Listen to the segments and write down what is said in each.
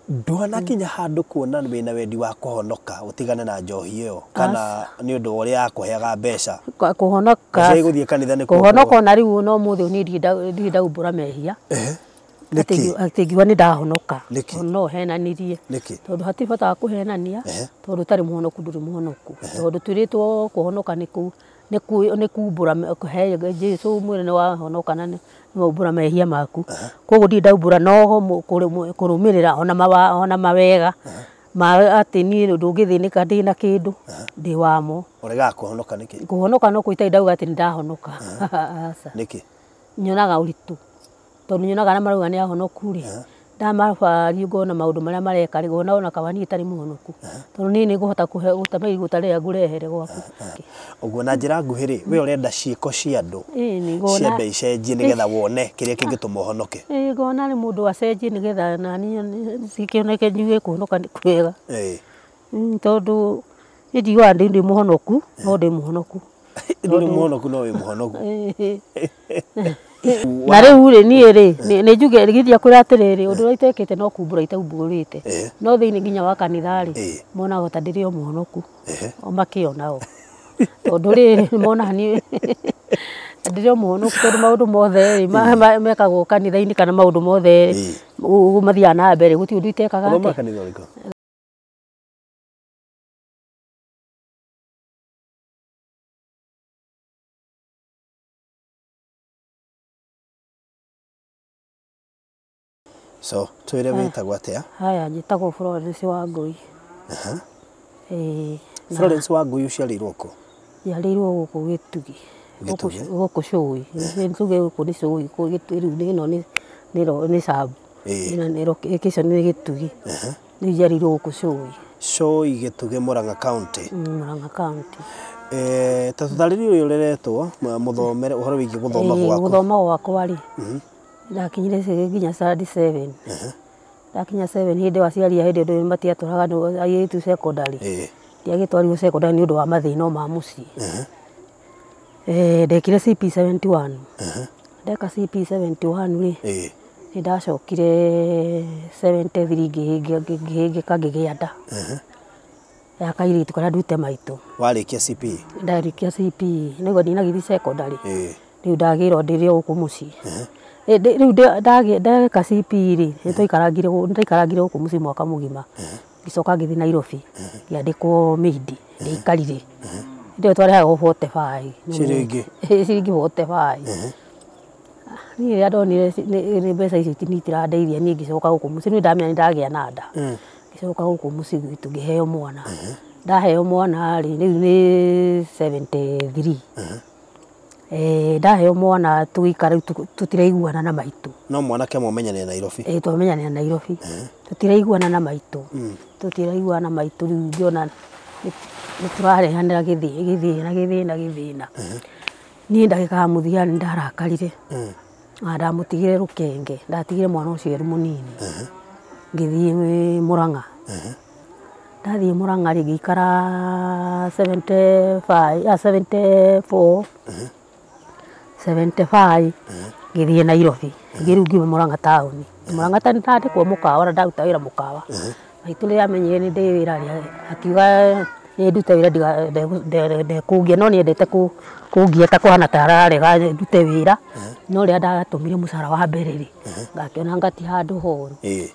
Ndwanakinya handũ kuona wĩna wendi wa kũhonoka ũtigane na njohi ĩyo kana nĩ ũndũ wa ũrĩa yakũheaga mbeca? Kũhonoka. Mbeca igũthiĩ kanitha nĩ Kũhonoka ona rĩu no mũthĩ niĩ ndirĩ ndaumbũra mehia. Nĩkĩ? Atĩ ngiuga nĩ ndahonoka. Nĩkĩ? No henanirie. Nĩkĩ? Tondũ hatirĩ bata wa kũhenania, tondũ ũtarĩ mũhonoku ndũrĩ mũhonoku. Tondũ twĩrĩtwo kũhonoka nĩ kumbũra he Jesũ mwĩre nĩ wahonoka na nĩ waumbũra mehia maku. Koguo ndirĩ ndaumbũra no kũrũmĩrĩra ona mawega ma atĩ niĩ ndũngĩthĩnĩka ndĩna kĩndũ ndĩ wamo. Ũregaga kũhonoka nĩkĩ? Kũhonoka no kũu itarĩ ndauga atĩ nĩ ndahonoka. Aca. Nĩkĩ? Nyonaga ũritũ. Tondũ nyonaga arĩa marauga nĩ ahonoku rĩ, ndamabaria ngona maũndũ marĩa mareka rĩ, ngona ona kaba niĩ itarĩ mũhonoku. Tondũ niĩ nĩngũhota gũtema irigũ ta rĩrĩa ngũrehere gwaku. Ũguo na njĩra nguhĩ rĩ, we ũrenda ciĩko cia andũ Ĩĩ, ngona ciambe icenjie nĩgetha wone kĩrĩa kĩngĩtũma ũhonoke. Ĩĩ, ngona nĩ mũndũ acenjie nĩgetha naniĩ cikĩoneke njuge kũhonoka nĩ kwega. Tondũ niĩ ndiugaga ndĩ mũhonoku, no ndĩ mũhonoku. Ndũrĩ mũhonoku no wĩ mũhonoku. Na rĩu rĩ, niĩ rĩ, nĩ njuge githia kwĩra atĩrĩrĩ, ũndũ ũrĩa itekĩte no kumbũra itaumbũrĩte. No thĩinĩ nginya wa kanitha rĩ, monaga ta ndĩrĩ o mũhonoku. O makĩona o. Tondũ rĩrĩ, monaga niĩ ndĩrĩ o mũhonoku tondũ maũndũ mothe rĩ, mekagwo kanitha-inĩ kana maũndũ mothe rĩ, mathiaga na mbere, gũtirĩ ũndũ itekaga Ũthomaga atĩa. kanitha ũrĩkũ? So, twĩre wĩtagwo atĩa? Haya, njĩtagwo Florence Wangũi. Florence Wangũi ũciarĩirwo kũ? Njiarĩirwo gũkũ Gĩtugi. Gĩtugi? Gũkũ Cũi. Tuge gũkũ nĩ Cũi, rĩu ĩno nĩ Sub. Ĩno nĩ location nĩ Gĩtugi. Rĩu njiarĩirwo gũkũ Cũi. Cũi Gĩtugi, Murang'a County. Murang'a County. Ta tũtarĩrie ũrĩa ũreretwo, mũthomere ũhoro wĩgiĩ gũthoma gwaku. Gũthoma gwakwa rĩ, ndakinyire nginya standard 7. Ndakinya 7 hĩndĩ ĩyo aciari a hĩndĩ ĩyo matiatwaraga airĩtu secondary. Ndiagĩtwarirwo secondary nĩ ũndũ wa mathĩna ma mũciĩ. Ndekire CP 71. Ndeka CP 71 rĩ, nĩ ndacokire 73 ngĩhĩngĩka ngĩgĩa nda. Ya kairĩtu karĩa nduĩte maitũ. Warĩkia CP? Ndarĩkia CP, nĩguo ndinagĩthiĩ secondary. Rĩu ndagĩrwo ndĩrĩ o gũkũ mũciĩ. Rĩu ndeka CP rĩ, nĩndaikarangire gũkũ mũciĩ mwaka mũgima. Ngĩcoka ngĩthiĩ Nairobi, ngĩandĩkwo maid, ndĩikarire. Hĩndĩ ĩyo twarĩhagwo 45. Ciringi? Ciringi 45. Niĩ rĩrĩa ndonire nĩ mbeca icio itirandeithia, niĩ ngĩcoka gũkũ mũciĩ, nĩ ndamenya nĩ ndagĩa na nda. Ngĩcoka gũkũ mũciĩ gwitũ ngĩheo mwana. Ndaheo mwana rĩ, rĩu nĩ 73. Ndaheo mwana tũgĩikara rĩu tũtiraiguana na maitũ. No mwanake mwamenyanire Nairobi? Twamenyanire Nairobi. Tũtiraiguana na maitũ. Tũtiraiguana na maitũ rĩu ngĩona nĩ tũrarehanĩra gĩthĩna gĩthĩna gĩthĩna. Niĩ ndagĩka ya mũthia nĩ ndarakarire. Na ndamũtigire rũkenge, ndatigire mwana ũcio arĩ mũnini. Ngĩthiĩ Murang'a. Ndathiĩ Murang'a rĩ, ngĩikara 75, 74. 75 ngĩthiĩ Nairobi. Ngĩrĩu ngiuma Murang'a taũni. Murang'a taũni ndandĩkwo mũkawa na ndaruta wĩra mũkawa. Maitũ rĩrĩa amenyire nĩ ndĩ wĩra rĩ, akiuga nĩ ndute wĩra ndekũngia, no nĩendete kũngia ta kũhana ta ararega ndute wĩra. No rĩrĩa ndatũmire mũcara wa mbere rĩ, ngakĩona ngati handũ horu. Niĩ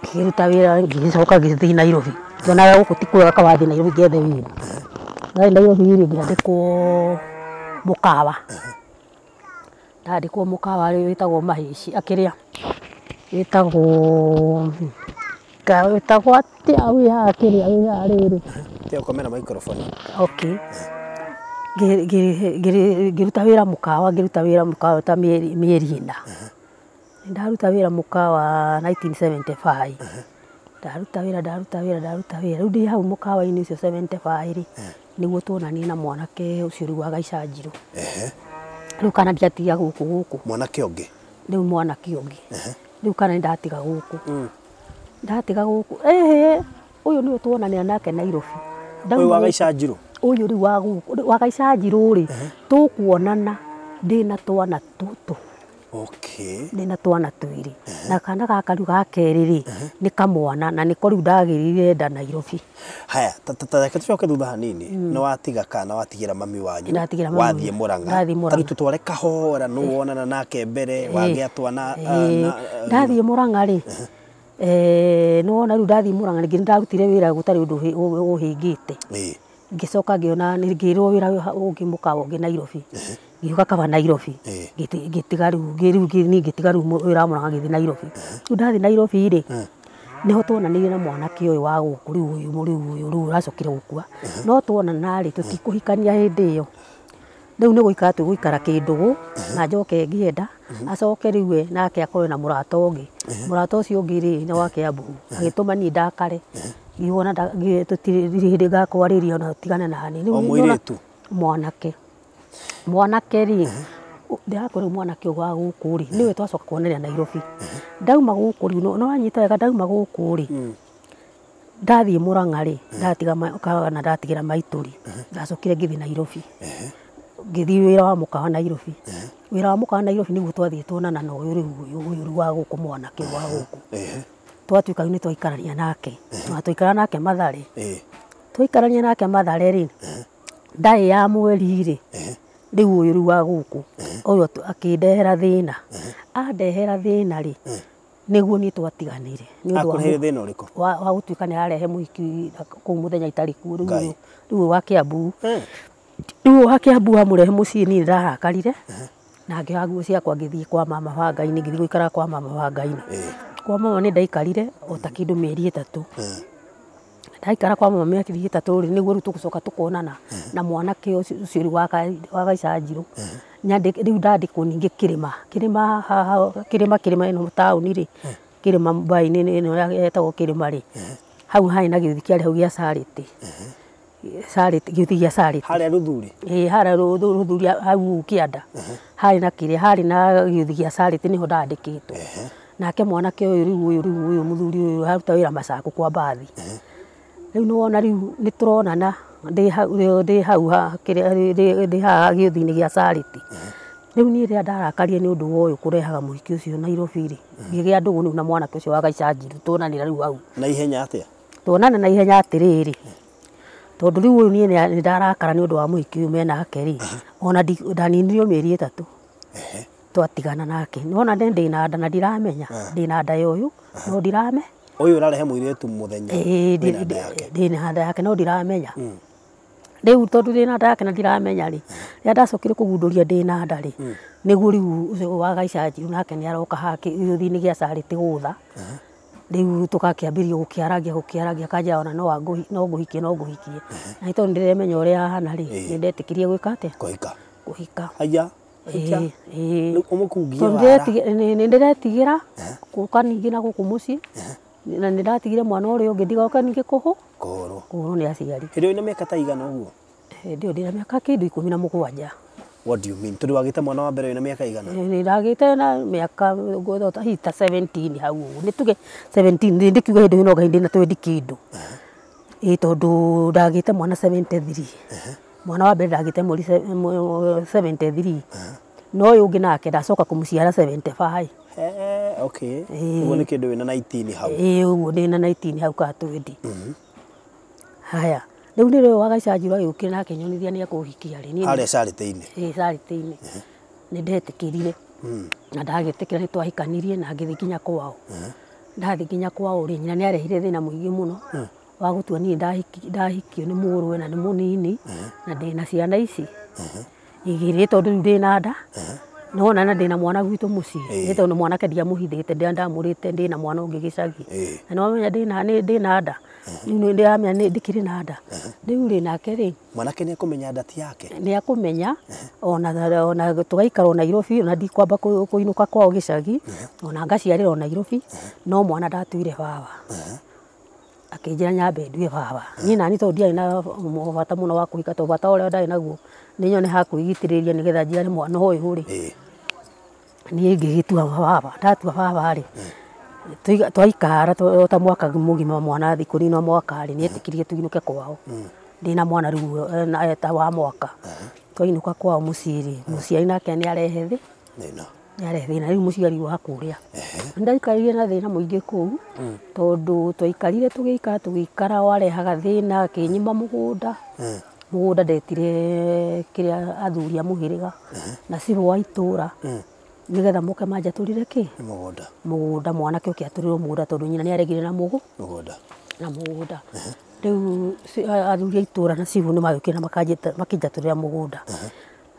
ngĩruta wĩra ngĩcoka ngĩthiĩ Nairobi. Ngĩonaga gũkũ ti kwega kaba thiĩ Nairobi ngethe wĩra. Ndathiĩ Nairobi rĩ, ngĩandĩkwo mũkawa. Ndandĩkwo mũkawa rĩ, wĩtagwo Mahĩci, akĩrĩa wĩtagwo atĩa wĩ haha kĩrĩa wĩ haha rĩrĩ. Tiga gũkomera microphone. Okay. Ngĩruta wĩra mũkawa, ngĩruta wĩra mũkawa ta mĩeri ĩna. Ndaruta wĩra mũkawa 1975. Ndaruta wĩra, ndaruta wĩra, ndaruta wĩra. Rĩu ndĩ hau mũkawa-inĩ ũcio 75 rĩ, nĩguo tuonanire na mwanake ũcio rĩu wa Gaica Njirũ. Rĩu kana ndiatiga gũkũ gũkũ. Mwanake ũngĩ? Rĩu mwanake ũngĩ. Rĩu kana nĩndatiga gũkũ. Ndatiga gũkũ. Ũyũ nĩwe tuonanire nake Nairobi. Ũyũ wa Gaica Njirũ? Ũyũ rĩu wa gũkũ, wa Gaica Njirũ rĩ, tũkuonana ndĩna twana tũtũ. Okay. Ndĩna twana twĩrĩ na kana gaka rĩu ga kerĩ rĩ nĩ kamwana na nĩko rĩu ndagĩrire nda Nairobi. Haya, ta reke tũcoke thutha hanini. Nĩ watiga kana watigĩra mami wanyu? Ndatigĩra mami. Wathiĩ Mũrang'a. Ndathiĩ Mũrang'a. Ta rĩu tũtware kahora, nĩ wonana nake mbere wagĩa twana? Ndathiĩ Mũrang'a rĩ, nĩ wona rĩu ndathiĩ Mũrang'a ningĩ nĩ ndarutire wĩra gũtarĩ ũndũ ũhĩngĩte. Ngĩcoka ngĩona ngĩrwo wĩra ũngĩ mũkawa ũngĩ Nairobi, ngĩũka kaba Nairobi. Ngĩtiga rĩu niĩ ngĩtiga rĩu wĩra wa Mũrang'a, ngĩthiĩ Nairobi. Rĩu ndathiĩ Nairobi rĩ, nĩho tuonanĩire na mwanake ũyũ wa gũkũ rĩu, ũyũ rĩu, ũyũ rĩu ũracokire gũkua. No tuonana rĩ, tũtikũhikania hĩndĩ ĩyo. Rĩu nĩ gũikara tũgũikara kĩndũgũ na njoke ngĩenda acoke rĩu we nake akorwo na mũrata ũngĩ. Mũrata ũcio ũngĩ rĩ, nĩ wa Kiambu, agĩtũma niĩ ndakare, ngiuga tũtirĩ hĩndĩ ngakwarĩria ona tigane nani. O mũirĩtu? Mwanake. Mwanake rĩ, ndĩrakwĩra rĩu mwanake ũyũ wa gũkũ rĩ, nĩwe twacoka kuonania Nairobi. Ndauma gũkũ rĩu, no wanyita wega, ndauma gũkũ rĩ, ndathiĩ Mũrang'a rĩ, ndatiga kana ndatigĩra maitũ rĩ, ndacokire ngĩthiĩ Nairobi. Ngĩthiĩ wĩra wa mũkawa Nairobi. Wĩra wa mũkawa Nairobi nĩguo twathiĩ tuonana na ũyũ rĩu, ũyũ rĩu wa gũkũ, mwanake wa gũkũ. Twatuĩka rĩu nĩ twaikarania nake. Na twaikara nake Mathare. Twaikarania nake Mathare rĩ, ndarĩ ya mweri rĩ, rĩu ũyũ rĩu wa gũkũ, ũyũ akĩndehera thĩna. Andehera thĩna rĩ, nĩguo niĩ twatiganire. Nĩ ũndũ wa Akũreheire thĩna ũrĩkũ? Wa gũtuĩka nĩ ararehe mũhiki kũu mũthenya itarĩ kuo. Rĩu Ngai. Rĩu wa Kiambu. Rĩu wa Kiambu amũrehe mũciĩ, niĩ nĩndarakarire na ngĩoya nguo ciakwa ngĩthiĩ kwa mama Wangai-inĩ, ngĩthiĩ gũikara kwa mama Wangai-inĩ. Kwa mama nĩ ndaikarire o ta kĩndũ mĩeri 3. Ndaikara kwa mama mĩeri 3 rĩ, nĩguo rĩu tũgũcoka tũkonana na mwanake ũcio rĩu wa Gaicanjirũ. Rĩu ndandĩkwo ningĩ kĩrĩma kĩrĩma haha, kĩrĩma kĩrĩma ĩno taũni rĩ, kĩrĩma mbainĩ ĩno yetagwo kĩrĩma rĩ, hau harĩ na gĩũthi kĩarĩ hau gĩa Charity. Charity, gĩũthi gĩa Charity. Harĩa Rũthuri? Ĩĩ, harĩa Rũthuri hau kĩanda harĩ na kĩrĩa, harĩ na gĩũthi gĩa Charity, nĩho ndandĩkĩtwo. Nake mwanake ũyũ rĩu, ũyũ rĩu, ũyũ mũthuri ũyũ aruta wĩra Macakũ kwa mbathi. Rĩu nĩ wona rĩu nĩ tũronana ndĩ hau, ndĩ hau kĩrĩa, ndĩ haha gĩũthi-inĩ gĩa Charity. Rĩu niĩ rĩrĩa ndarakarire nĩ ũndũ wa ũyũ kũrehaga mũhiki ũcio Nairobi rĩ, ngĩgĩa ndũgũ rĩu na mwanake ũcio wa Gaicanjirũ, tuonanĩra rĩu hau. Na ihenya atĩa? Tuonana na ihenya atĩrĩrĩ, tondũ rĩu ũyũ niĩ nĩ ndarakara nĩ ũndũ wa mũhiki ũyũ menake rĩ, ona ndaninirio mĩeri 3 twatigana nake. Nĩwona nĩ ndĩna nda na ndiramenya ndĩna nda ya ũyũ, no ndirame Ũyũ ũrarehe mũirĩtu mũthenya? Ĩĩ. Wĩna nda yake? Ndĩna nda yake no ndiramenya. Rĩu tondũ ndĩna nda yake na ndiramenya rĩ, rĩrĩa ndacokire kũgundũria ndĩna nda rĩ, nĩguo rĩu ũcio wa Gaicanjirũ nake nĩ aroka haha gĩũthi-inĩ gĩa Charity gũtha. Rĩu tũgakĩambĩrĩria gũkĩaragia, gũkĩaragia, akanjĩra ona no no ngũhikie, no ngũhikie. Na nĩ tondũ nĩndĩremenya ũrĩa ahana rĩ, nĩ ndetĩkirie gwĩka atĩa? Kũhika. Kũhika. Aya. Ĩĩ, ĩĩ. Rĩu ũmũkungie Tondũ wara? nĩ ndĩretigĩra gũka ningĩ na gũkũ mũciĩ, na nĩ ndatigire mwana ũrĩa ũngĩ ndigoke ningĩ Kũhũrwo. Kũhũrwo nĩ aciari. Hĩndĩ ĩyo wĩna mĩaka ta igana ũguo? Hĩndĩ ĩyo ndĩna mĩaka kĩndũ 17. What do you mean? Tondũ wagĩte mwana wa mbere wĩna mĩaka igana? Nĩ ndagĩte na mĩaka ngwĩrwo hihi ta 17 hau ũguo, nĩ tuge 17, nĩ ndĩkiuga hĩndĩ ĩyo no ngai ndĩna 20 kĩndũ. Ĩĩ, tondũ ndagĩte mwana 73, mwana wa mbere ndagĩte mweri 73, no ũyũ ũngĩ nake ndacoka kũmũciara 75. Okay. Ũguo nĩ kĩndũ wĩna 19 hau? Ĩĩ, ũguo ndĩna 19 hau ka 20. Haya, rĩu nĩ rĩo wa Gaicanjirũ agĩũkire na akĩnyonithia nĩ ekũhikia rĩ, niĩ Harĩa Charity-inĩ? Ĩĩ, Charity-inĩ. Nĩ ndetĩkĩrire na ndagĩtĩkĩra, nĩ twahikanirie na ngĩthiĩ nginya kwao. Ndathiĩ nginya kwao rĩ, nyina nĩ arehire thĩna mũingĩ mũno wa gũtua niĩ ndahikio nĩ mũrũwe na nĩ mũnini na ndĩna ciana ici igĩrĩ, tondũ rĩu ndĩna nda nĩwona na ndĩna mwana gwitũ mũciĩ. Nĩ tondũ mwanake ndiamũhithĩte, ndamũrĩte ndĩna mwana ũngĩ gĩcagi. Na nĩwamenya ndĩna nĩ ndĩna nda, rĩu nĩ ndĩramenya nĩ ndĩkĩrĩ na nda rĩu rĩ, nake rĩ Mwanake nĩ ekũmenya nda ti yake? Nĩ akũmenya, ona tũgaikara o Nairobi, ona ndikwamba kũinũka kwao gĩcagi, ona ngaciarĩra o Nairobi. No mwana ndatuire baba, akĩnjĩra nyambe ndue baba. Niĩ nani tondũ ndiarĩ na bata mũno wa kũhika, tondũ bata ũrĩa ndarĩ naguo nĩ nyone ha kwĩgitĩrĩria nĩgetha njiare mwana ũyũ rĩ, niĩ ngĩgĩtua baba. Ndatua baba rĩ, twaikara ta mwaka mũgima, mwana athiĩ kũnina mwaka rĩ, nĩetĩkĩrire tũinũke kwao ndĩna mwana rĩu ta wa mwaka. Twainũka kwao mũciĩ rĩ, mũciari nake nĩ arehe thĩ Thĩna. Nĩarehe thĩna rĩu mũciari wa kũrĩa. Ndaikarire na thĩna mũingĩ kũu tondũ twaikarire tũgĩikara tũgĩikara warehaga thĩna akĩnyima mũgũnda. Mũgũnda ndetire kĩrĩa athuri a mũhĩrĩga na cibũ wa itũra nĩgetha moke manjatũrĩre kĩ Mũgũnda. Mũgũnda mwanake ũke atũrĩrwo mũgũnda tondũ nyina nĩaregire na mũgũnda. Na mũgũnda. Rĩu athuri a itũra na cibũ nĩmagĩũkire na makĩnjatũrĩra mũgũnda.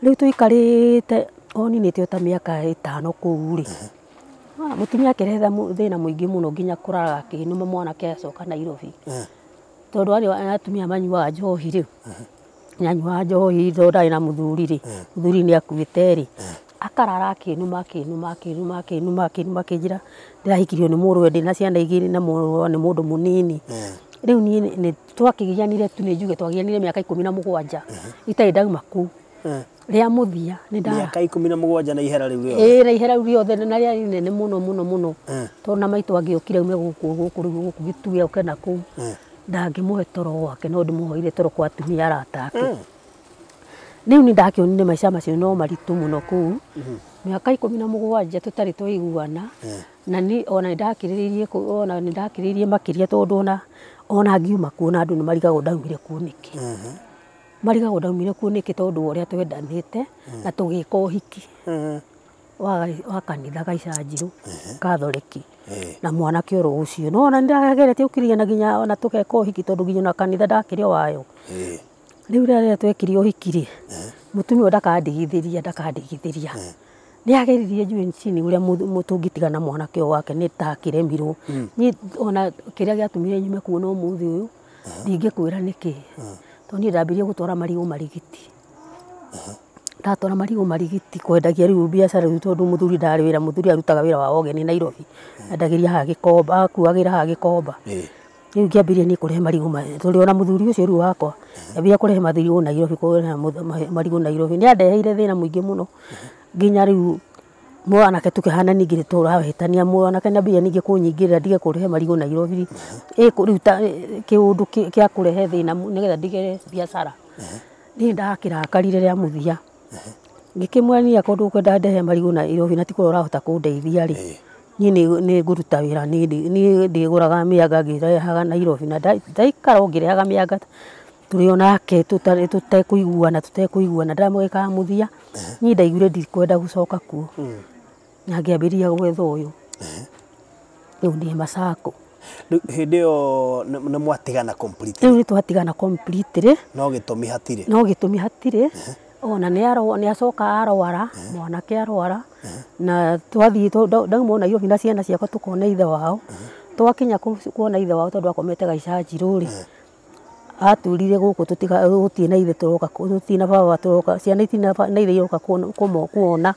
Rĩu tũikarĩte oninĩte o ta mĩaka 5 kũu rĩ. Mũtumia akĩrehe thĩna mũingĩ mũno nginya kũrara akĩnuma mwanake acoka Nairobi. Tondũ arĩ atumia manyuaga njohi rĩ. Nĩanyuaga njohi tondũ ndarĩ na mũthuri rĩ. Mũthuri nĩakuĩte rĩ. Akarara akĩnuma akĩnuma akĩnuma akĩnuma akĩnuma akĩnjĩra ndĩrahikirio nĩ mũrũwe ndĩna ciana 2 na mũrũwe nĩ mũndũ mũnini. Rĩu niĩ nĩ twakĩgianire tu nĩ njuge twagianire mĩaka 17 itarĩ ndauma kũu. Rĩa mũthia nĩ ndara mĩaka 17 na ihera rĩu rĩothe. Ĩĩ na ihera rĩu rĩothe na rĩarĩ inene mũno mũno mũno. Tondũ na maitũ angĩokire aume gũkũ gũkũ rĩu gũkũ Gĩtui oke na kũu ndangĩmũhe toro gwake no ndĩmũhoire toro kwa atumia arata ake. Rĩu nĩ ndakĩonire maica macio no maritũ mũno kũu. Mĩaka 17 tũtarĩ twaiguana na ni ona nĩ ona nĩ ndakĩrĩrĩirie makĩria tondũ ona ngiuma kuo na andũ nĩ marigagwo ndaumire kuo nĩkĩ. Marigagwo ndaumire kuo nĩkĩ tondũ wa ũrĩa twendanĩte na tũgĩka ũhiki wa kanitha Gaicanjirũ Katholeki na mwanake oro ũcio. No ona nĩ ndageretie gũkiria nginya ona tũgeka ũhiki tondũ nginya ona kanitha ndakĩrĩ o wayo. Rĩu rĩrĩa twekire ũhiki rĩ, mũtumia ũyũ ndakandigithĩria. Nĩageririe juu chini ũrĩa mũtũngĩtigana mwanake ũyũ wake nĩ takĩremirwo. Niĩ ona kĩrĩa gĩatũmire nyume kuo na ũmũthĩ ũyũ ndingĩkwĩra nĩkĩ. Tondũ niĩ ndambirie gũtwara marigũ Marigiti. Ndatwara marigũ Marigiti kwendagia rĩu biacara rĩu tondũ mũthuri ndarĩ wĩra, mũthuri arutaga wĩra wa ogeni Nairobi. Endagĩria haha Gĩkomba, akuagĩra haha Gĩkomba. Rĩu ngĩambĩrĩria niĩ kũrehe marigũ tũrĩ ona mũthuri ũcio rĩu wakwa ngĩambĩrĩria kũrehe marigũ Nairobi, kũrehe marigũ Nairobi. Nĩandeheire thĩna mũingĩ mũno nginya rĩu mwanake tũkĩhana ningĩ nĩ tũrahĩtania mwanake nĩambĩrĩria ningĩ kũnyingĩrĩra ndige kũrehe marigũ Nairobi. Rĩu ta kĩũndũ kĩa kũrehe thĩna nĩgetha ndige biacara. Niĩ ndakĩrakarire rĩa mũthia. Ngĩkĩmwĩra niĩ akorwo ndũkwenda ndehe marigũ Nairobi na ti kũrĩa ũrahota kũndeithia rĩ, niĩ nĩ ngũruta wĩra, niĩ ndĩgũraga mĩanga ngĩrehaga Nairobi na ndaikara o ngĩrehaga mĩanga tũrĩ o nake tũtekũiguana ndamũgĩkaga mũthia. Niĩ ndaiguire ndikwenda gũcoka kuo na ngĩambĩrĩria gwetha ũyũ. Rĩu ndĩ Masako. Rĩu hĩndĩ ĩyo nĩ mwatigana completely? Rĩu nĩ twatigana completely. No gĩtũmi hatirĩ? No gĩtũmi hatirĩ. Ona nĩacoka arwara, mwanake arwara na twathiĩ ndauma Nairobi na ciana ciakwa tũkona ithe wao. Twakinya kuona ithe wao tondũ akomete Gaicanjirũ rĩ, atwĩrire gũkũ gũtirĩ na ithe tũroka, gũtirĩ na baba tũroka, ciana itirĩ na ithe iroka kuona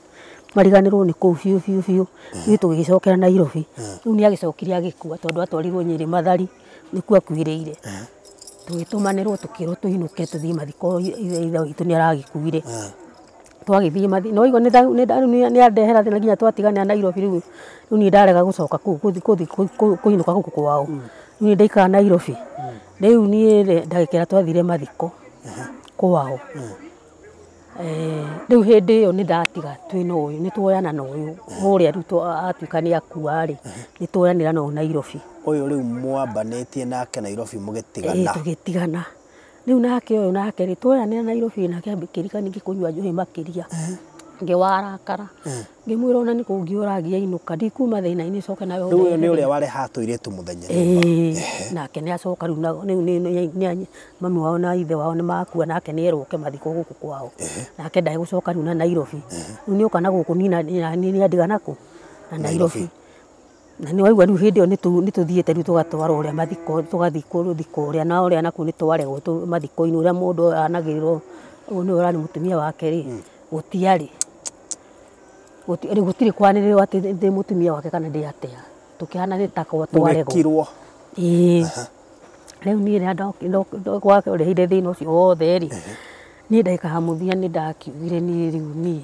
mariganĩrwo nĩ kũu biũ biũ biũ. Ithuĩ tũgĩgĩcokera Nairobi. Rĩu nĩagĩcokire agĩkua tondũ atwarirwo Nyĩrĩ Mathari nĩkuo akuĩrĩire. Tũgĩtũmanĩrwo tũkĩrwo tũinũke tũthiĩ mathiko ithe witũ nĩaragĩkuire. Twagĩthiĩ mathiko no igua nĩandehera thĩna nginya twatiganĩra Nairobi rĩu niĩ ndarega gũcoka kũu kũinũka gũkũ kwao. Rĩu niĩ ndaikara Nairobi. Rĩu niĩ ndagĩka ĩrĩa twathire mathiko kwao. Rĩu hĩndĩ ĩyo nĩ ndatiga twĩna ũyũ nĩ tuoyana na ũyũ ũrĩa rĩu atuĩka nĩ akua rĩ, nĩ tuoyanĩra na ũyũ Nairobi. Ũyũ rĩu mwambanĩtie nake Nairobi mũgĩtigana? Tũgĩtigana. Rĩu nake ũyũ nake rĩ, tuoyanĩra Nairobi nake ambĩkĩrika ningĩ kũnyua njohi makĩria. Ngĩwarakara. Ngĩmwĩra ona nĩ kũngiũragia inũka ndikuma thĩna-inĩ coke nawe. Rĩu ũyũ nĩ ũrĩa warehaga tũirĩtu mũthenya? Ĩĩ, nake nĩacoka rĩu mami wao na ithe wao nĩmakua nake nĩerwo oke mathiko gũkũ kwao. Nake ndagũcoka rĩu na Nairobi. Rĩu nĩoka na gũkũ niĩ nĩandiga nakũ? Na Nairobi. Na nĩ waigua rĩu hĩndĩ ĩyo nĩtũthiĩte rĩu tũgatwarwo ũrĩa mathiko tũgathiĩ gũthikwo ũrĩa na ũrĩa nakuo nĩtwaregwo mathiko-inĩ ũrĩa mũndũ anagĩrĩrwo ũyũ nĩwe ũrarĩ mũtumia wake rĩ, gũtiarĩ. Rĩu gũtirĩ kwanĩrĩrwo atĩ ndĩ mũtumia wake kana ndĩ atĩa. Tũkĩhana nĩ ta twaregwo. Mũgĩkirwo? Ĩĩ. Rĩu niĩ rĩrĩa gwareheire thĩna ũcio wothe rĩ, niĩ ndagĩka ya mũthia nĩ ndakiugire niĩ rĩu niĩ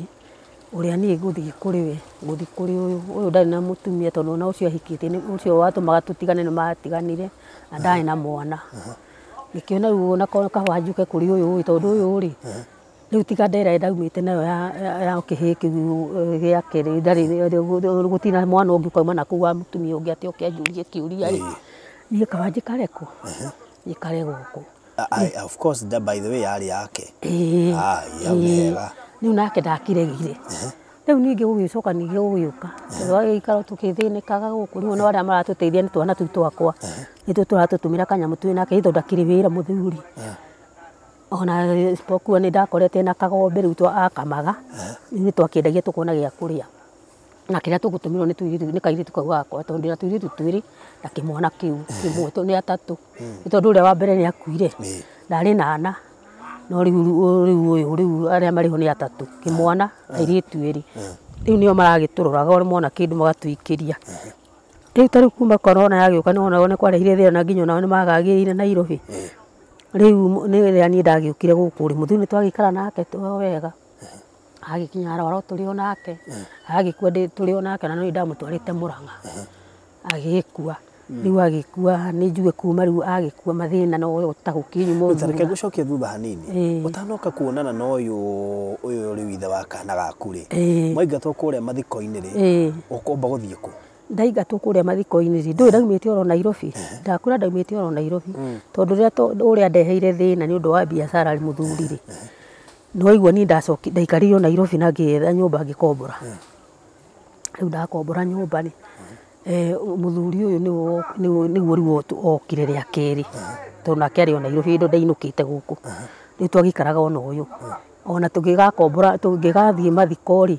ũrĩa niĩ ngũthiĩ kũrĩ we, ngũthiĩ kũrĩ ũyũ, ũyũ ndarĩ na mũtumia tondũ ona ũcio ahikĩtie ũcio watũmaga tũtigane nĩ matiganire na ndarĩ na mwana. Ngĩkĩona rĩu ona kaba njũke kũrĩ ũyũ ĩ tondũ ũyũ rĩ, Rĩu tiga ndera ndaumĩte nayo ya kĩhĩĩ kĩu gĩake rĩ, ndarĩ gũtirĩ mwana ũngĩ ũkauma na kũu wa mũtumia ũngĩ atĩ oke anjũrie kĩũria rĩ. Niĩ kaba njikare kũ? Njikare gũkũ. Of course, that by the way yarĩ yake. Ĩĩ. Hau nĩ hega. Rĩu nake ndakiregire. Rĩu ningĩ gũgĩcoka ningĩ gũgĩũka. Tũgagĩikara tũkĩthĩnĩkaga gũkũ. Rĩu ona arĩa maratũteithia nĩ twana tũu twakwa. Nĩtũo tũratũtũmĩra kanyamũ twĩ nake tondũ ndakĩrĩ wĩra mũthuri. Ona isipokuwa nĩ ndakorete na kagombe rĩu akamaga. Nĩ twakĩendagia tũkona gĩa kũrĩa. Na kĩrĩa tũgũtũmĩrwo nĩ tũirĩtu nĩ kairĩtu kau gakwa tondũ ndĩna tũirĩtu twĩrĩ na kĩmwana kĩu kĩmwe nĩ atatũ. Nĩ tondũ ũrĩa wa mbere nĩ akuire. Ndarĩ na ana. No rĩu ũyũ rĩu arĩa marĩ ho nĩ atatũ, kĩmwana airĩtu erĩ. Rĩu nĩo maragĩtũroraga o mona kĩndũ magatũikĩria. Rĩu ta rĩu kuma corona yagĩũka nĩwona nĩ kwarehire thĩna nginya onao nĩ magagĩrĩire Nairobi. Rĩu nĩ rĩrĩa niĩ ndagĩũkire gũkũ rĩ, mũthuri nĩ twagĩikara nake wega. Agĩkinya arwara tũrĩ o nake, agĩkua tũrĩ o nake na no niĩ ndamũtwarĩte Mũrang'a. Agĩgĩkua. Rĩu agĩkua nĩ njuge kuma rĩu agĩkua mathĩna no ta gũkinyuma. Rĩu reke ngũcokie thutha hanini. Ũtanoka kuonana na ũyũ rĩu ithe wa kana gaku rĩ, mwaingatwo kũrĩa mathiko-inĩ rĩ, ũkomba gũthiĩ kũ? Ndaingatwo kũrĩa mathiko-inĩ rĩ, ndũĩ ndaumĩte oro Nairobi. Ndakũra ndaumĩte oro Nairobi. Tondũ rĩrĩa ũrĩa ndeheire thĩna nĩ ũndũ wa biacara mũthuri rĩ, nĩwaigua niĩ ndaikarire o Nairobi na ngĩetha nyũmba ngĩkombora. Rĩu ndakombora nyũmba rĩ, mũthuri ũyũ nĩguo rĩu okire rĩa kerĩ. Tondũ nake arĩ o Nairobi hĩndĩ ĩyo ndainũkĩte gũkũ. Rĩu twagĩikaraga ona ũyũ. Ona tũngĩgakombora tũngĩgathiĩ mathiko rĩ,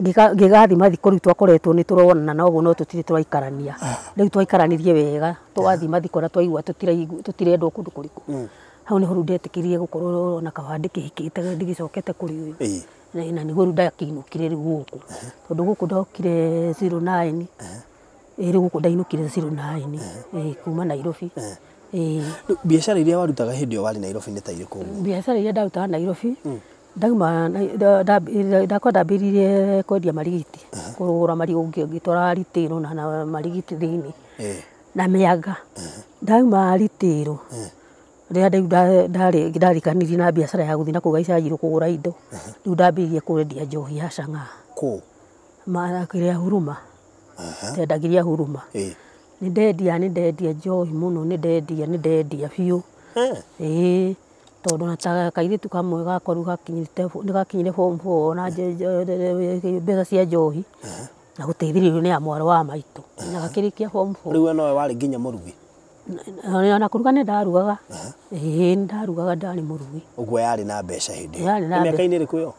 ngĩgathiĩ mathiko rĩu twakoretwo nĩ tũronana na ũguo no tũtirĩ tũraikarania. Rĩu twaikaranirie wega, twathiĩ mathiko na twaigua tũtirendwo kũndũ kũrĩkũ. Hau nĩho rĩu ndetĩkĩrire gũkorwo ona kaba ndĩkĩhikĩte ndigĩcokete kũrĩ ũyũ. Na nĩguo rĩu ndakĩinũkire rĩu gũkũ. Tondũ gũkũ ndokire 09. Rĩu gũkũ ndainũkire 09 kuma Nairobi. Biacara iria warutaga hĩndĩ ĩyo warĩ Nairobi nĩ ta irĩkũ? Biacara iria ndarutaga Nairobi, ndauma ndakwa ndambĩrĩirie kwendia marigiti, kũgũra marigũ ngĩtwara retail na marigiti thĩinĩ. Na mĩanga. Ndauma retail, rĩrĩa rĩu ndarikanirie na biacara ya gũthiĩ na kũu Gaicajirũ kũgũra indo. Rĩu ndambĩrĩirie kwendia njohi ya chang'aa. Kũ? Kĩrĩa Huruma. Ndendagĩria Huruma. Nĩ ndendia njohi mũno, nĩ ndendia biũ. Ĩĩ. Tondũ na ta kairĩtu kamwe gakwa rĩu nĩ gakinyire form 4 na mbeca cia njohi na gũteithĩrĩrio nĩ a mwarĩ wa maitũ na gakĩrĩkia form 4. Rĩu we nowe warĩ nginya mũrugi? Ona kũruga nĩ ndarugaga. Ĩĩ nĩ ndarugaga, ndarĩ mũrugi. Ũguo yarĩ na mbeca hĩndĩ ĩyo? Yarĩ na Nĩ mĩaka-inĩ ĩrĩkũ ĩyo?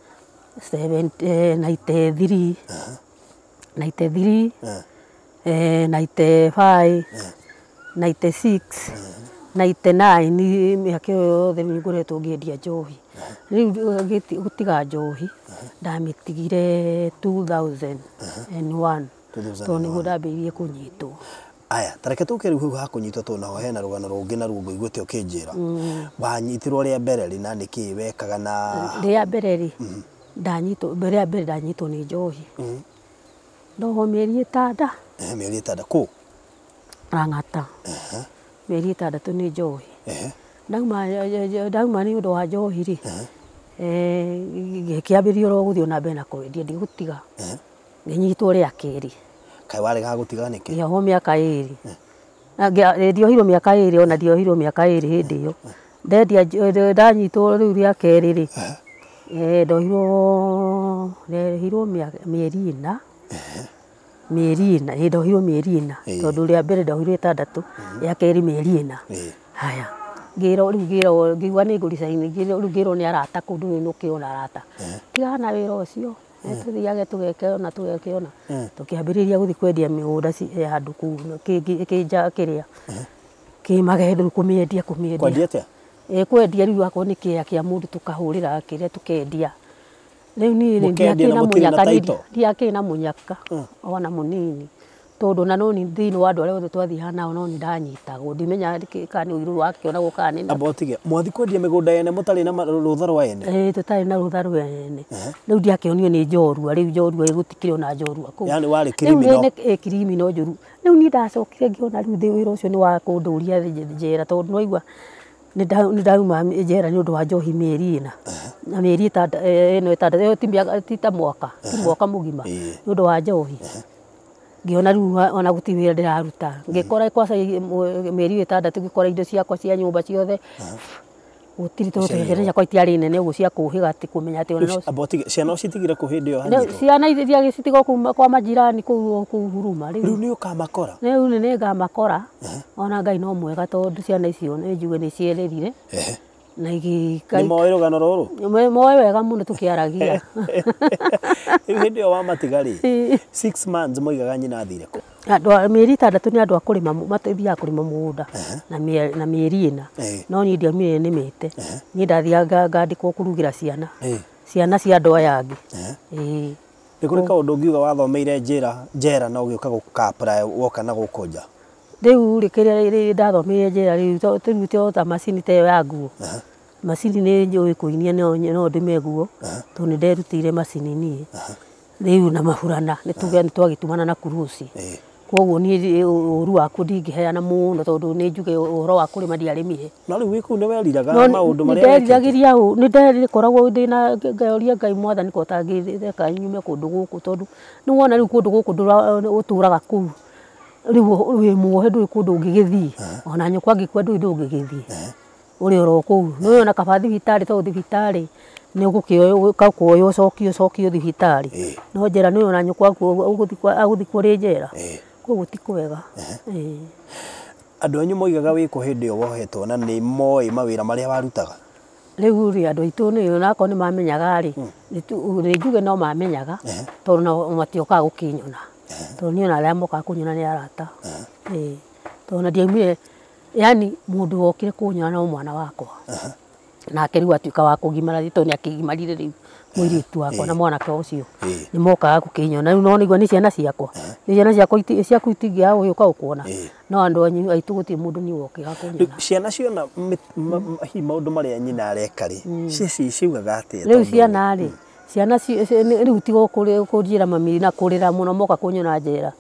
93, 93, 95, 96, 99, mĩaka ĩyo yothe nĩ ngoretwo ngĩendia njohi. Rĩu gũtiga njohi ndamĩtigire 2001 tondũ nĩguo ndambĩrĩirie kũnyitwo. Aya, ta reke tũke rĩu hau ha kũnyitwo tondũ naho hena rũgano rũngĩ naruo ngũiguĩte ũkĩnjĩra. Wanyitirwo rĩa mbere rĩ na nĩkĩ wekaga na Rĩa mbere rĩ, ndanyitwo rĩa mbere ndanyitwo nĩ njohi. Ndohwo mĩeri 6. Mĩeri 6 kũ? Lang'ata. Mĩeri 6 nĩ njohi. Ndauma nĩ ũndũ wa njohi rĩ, ngĩkĩambĩrĩria oro gũthiĩ na mbere na kwendia ndigũtiga. Ngĩnyitwo rĩa kerĩ. Kaĩ waregaga gũtiga nĩkĩ? Ngĩohwo mĩaka 2. Ndiohirwo mĩaka 2 ona ndiohirwo mĩaka 2 hĩndĩ ĩyo. Ndendia ndanyitwo rĩu rĩa kerĩ rĩ, ndohirwo mĩeri 4. Mĩeri 4, ndohirwo mĩeri 4 tondũ rĩa mbere ndohirwo 6, rĩa kerĩ mĩeri 4. Haya, ngĩrwo rĩu ngĩrwo ngĩigua nĩ ngũ-resign, rĩu ngĩrwo nĩ arata kũndũ nĩ ũkĩona arata. Tigana na wĩra ũcio, tũthiage tũgeke ona tũgeke ona. Tũkĩambĩrĩria gũthiĩ kwendia mĩgũnda ya andũ kũu kĩnja kĩrĩa kĩmagendo kũmĩendia kũmĩendia. Kwendia atĩa? Kwendia rĩu akorwo nĩ kĩea kĩa mũndũ tũkahũrĩra kĩrĩa tũkendia. Rĩu niĩ rĩ Mũkendia na mũtirĩ na title? Ndiakĩrĩ na mũnyaka ona mũnini. Tondũ na no ni thĩinĩ wa andũ arĩa othe twathiaga nao no ni ndanyitagwo, ndimenya kana nĩ ũiru wakĩonagwo kana nĩ Amba ũtige, mwathiĩ kwendia mĩgũnda yene mũtarĩ na rũtha rwa ene? Ĩĩ tũtarĩ na rũtha rwa ene. Rĩu ndiakĩonio nĩ njorua, rĩu njorua gũtikĩrĩ ona njorua kũu. Yaani warĩ criminal? Rĩu criminal njũru. Rĩu niĩ ndacokire ngĩona rĩu wĩra ũcio nĩ wa kũndũria njera tondũ nĩwaigua Nĩ ndauma njera nĩ ũndũ wa njohi mĩeri ĩna. Na mĩeri ĩno ĩtandatũ ti ta mwaka, ti mwaka mũgima nĩ ũndũ wa njohi. Ngĩona rĩu ona gũtirĩ wĩra ndĩraruta. Ngĩkora kwaca mĩeri ĩtandatũ ngĩkora indo ciakwa cia nyũmba ciothe. Gũtirĩ tondũ ciana ciakwa itiarĩ nene ũguo cia kũũhĩga atĩ kũmenya atĩ ona no ciana ũcitigire kũ hĩndĩ ĩyo wanyitwo? Ciana ithiaga citigwo kũu kwa majirani kũu Huruma. Rĩu nĩ ũkamakora? Rĩu nĩ ngamakora. Ona Ngai no mwega tondũ ciana icio nĩ njuge nĩ ciererire. Na nĩ moĩ rũgano rũrũ? Moĩ wega mũno tũkĩaragia. Rĩu hĩndĩ ĩyo wamatiga rĩ, 6 months moigaga nyina athire kũ? Andũ mĩeri ĩtandatũ nĩ andũ a kũrĩma mathiaga kũrĩma mũgũnda na mĩeri ĩna. No niĩ ndiaumire nĩmĩte. Niĩ ndathiaga ngandĩkwo kũrugĩra ciana. Ciana cia andũ aya angĩ. Nĩ kũrĩ kaũndũ ũngiuga wathomeire njera na ũgĩũka gũka-apply woka na gũkũ nja? Rĩu rĩ kĩrĩa ndathomeire njera rĩu to ta macini ta ĩyo ya nguo. Macini nĩ njũĩ kũinia no ndĩme nguo tondũ nĩ nderutĩire macini niĩ. Rĩu na maburana nĩ tuge nĩ twagĩtumana na kuruci. Koguo niĩ ũru waku ndingĩheana mũno tondũ nĩ njuge ũhoro wa kũrĩma ndiarĩmire. No rĩu wĩ kũu nĩ weriraga maũndũ marĩa wekĩte? Nĩnderiragĩria ũ, nĩndekoragwo ndĩna ngaũria Ngai mwathani ko ũtangĩreka nyume kũndũ gũkũ tondũ nĩ wona rĩu kũndũ gũkũ ũtũraga kũu rĩu wĩ muohe ndũrĩ kũndũ ũngĩgĩthiĩ. Ona nyũkwa angĩkua ndũrĩ ũngĩgĩthiĩ. Ũrĩ oro kũu. Nĩ ũrona kaba thibitarĩ tondũ thibitarĩ nĩ ũgũkĩoywo ũcokio thibitarĩ. No njera nĩ ũrona nyũkwa agũthikwo rĩ njera. Koguo ti kwega. Andũ anyu moigaga wĩ kũ hĩndĩ ĩyo wohetwo na nĩ moĩ mawĩra marĩa warutaga? Rĩu rĩ andũ aitũ nĩ onakorwo nĩ mamenyaga rĩ, nĩ njuge no mamenyaga tondũ nao matiokaga gũkĩnyona. Tondũ niĩ ona arĩa mokaga kũnyona nĩ arata. Tondũ ona ndiaumire, yani mũndũ wokire kũnyona no mwana wakwa. Nake rĩu atuĩka wa kũgimara tondũ nĩ akĩgimarire rĩu mũirĩtu wakwa na mwanake ũcio. Nĩ mokaga gũkĩnyona. Rĩu no nĩigua nĩ ciana ciakwa. Nĩ ciana ciakwa ciaku itingĩaga gũgĩũka gũkuona. No andũ anyu aitũ gũtirĩ mũndũ niĩ wokĩga kũnyona. Ciana ciona hihi maũndũ marĩa nyina areka rĩ, ciugaga atĩa? Rĩu ciana rĩ, ciana rĩu tiga kũnjĩra mami na kũrĩra mũno moka kũnyona njera.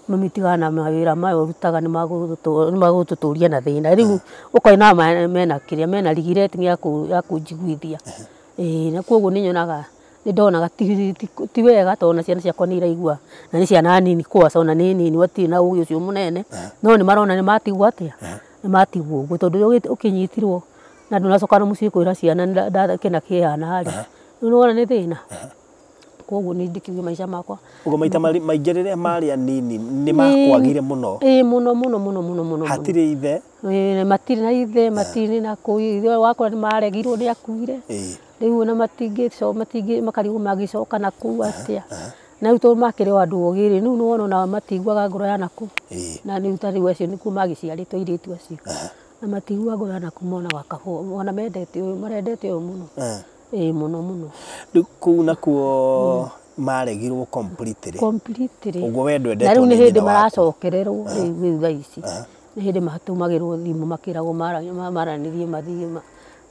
Mami tigana na mawĩra maya ũrutaga nĩ magũtũtũria na thĩna. Rĩu ũkona mena kĩrĩa mena regret ya kũnjiguithia. Na koguo nĩ nyonaga nĩ ndonaga ti wega tondũ ona ciana ciakwa nĩ iraigua na nĩ ciana nini kwaca ona nĩ nini matirĩ na ũgĩ ũcio mũnene no nĩ marona nĩ matigwo atĩa nĩ matigwo ũguo tondũ ũkĩnyitirwo na ndũnacoka na mũciĩ kwĩra ciana kĩna kĩhana rĩ, rĩu nĩwona nĩ thĩna. Koguo nĩ ndĩkiuge maica makwa. Ũguo maita maingĩ rĩrĩa marĩ anini nĩ makwagire mũno? Ĩĩ mũno mũno mũno mũno mũno. Hatirĩ ithe? Matirĩ na ithe, matirĩ na kũu ithe wakwa nĩ maregirwo nĩ akuire. Rĩu ona matingĩ makarigwo magĩcoka na kũu atĩa. Na rĩu tondũ makĩrĩ o andũ ogĩ rĩ, rĩu nĩwona ona matiguaga ngoro ya nakũu. Na rĩu ta rĩu acio nĩkuo magĩciarĩtwo airĩtu acio. Na matiguaga ngoro ya nakũu monaga kaba ona mendete ũyũ marendete ũyũ mũno. Ĩĩ mũno mũno. Rĩu kũu nakuo maregirwo completely? Completely. Ũguo we ndwendetwo Na rĩu nĩ nĩ hĩndĩ nyina waku? maracokererwo rĩu thaa ici. Nĩ hĩndĩ matũmagĩrwo thimũ makĩragwo maranĩrie mathiĩ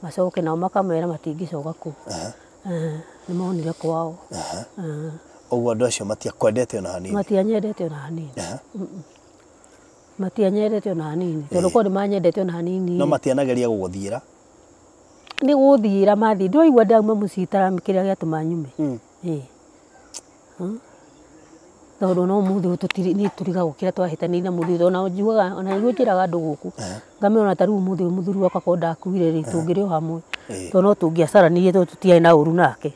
macoke nao makamera matingĩcoka kũu. Nĩ monire kwao. Ũguo andũ acio matiakwendete ona hanini? Matianyendete ona hanini. Matianyendete ona hanini. Tondũ korwo nĩ manyendete ona hanini. No matianageria gũgũthiĩra? Nĩ gũthiĩra mathiĩ. Ndĩraigua ndauma mũciĩ kĩrĩa gĩatũma nyume. Ĩĩ. Tondũ no mũthĩ ũyũ niĩ tũrigagwo kĩrĩa twahĩtanĩire na mũthuri ona njugaga ona nĩguo njĩraga andũ gũkũ. Ngamera ona ta rĩu mũthĩ ũyũ mũthuri wakwa korwo ndakuire rĩ tũngĩrĩ o hamwe. Tondũ no tũngĩacaranirie tondũ tũtiarĩ na ũru nake.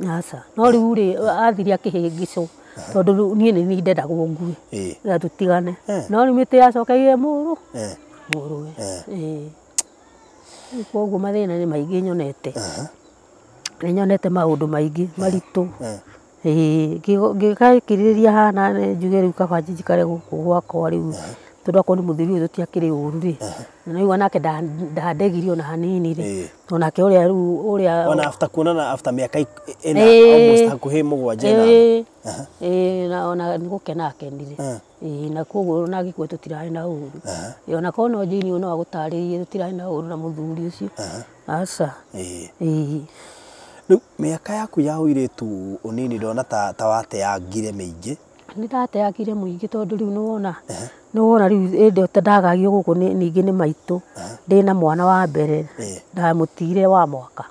Aca. No rĩu rĩ athire akĩhĩngĩcwo tondũ rĩu niĩ nĩ niĩ ndendagwo ngue. Na tũtigane. No rĩu mĩtĩ yacokeire mũrũ. Mũrũwe. Ĩĩ. Koguo mathĩna nĩ maingĩ nyonete. Nĩ nyonete maũndũ maingĩ maritũ. Ĩĩ ngĩgakirĩrĩria haha njuge rĩu kaba njikare gũkũ gwakwa rĩu tondũ akorwo nĩ mũthuri ũyũ tũtiakĩrĩ ũru rĩ. Na nĩwaigua nake ndandegirie ona hanini rĩ. Onake ũrĩa rĩu ũrĩa Ona after kuonana after mĩaka ĩna almost hakuhĩ mũgwanja ĩnana. Ĩĩ na ona nĩ gũkena akenire. Ĩĩ na koguo ona angĩkorwo tũtirarĩ na ũru. Ona korwo no Jane no agũtarĩrie tũtirarĩ na ũru na mũthuri ũcio. Aca. Ĩĩ. Rĩu mĩaka yaku ya ũirĩtu ũnini ndona ta wateangire mĩingĩ? Nĩ ndateangire mũingĩ tondũ rĩu nĩwona Nĩ wona rĩu ĩndĩ ta ndagagio gũkũ ningĩ nĩ maitũ ndĩna mwana wa mbere ndamũtigire wa mwaka.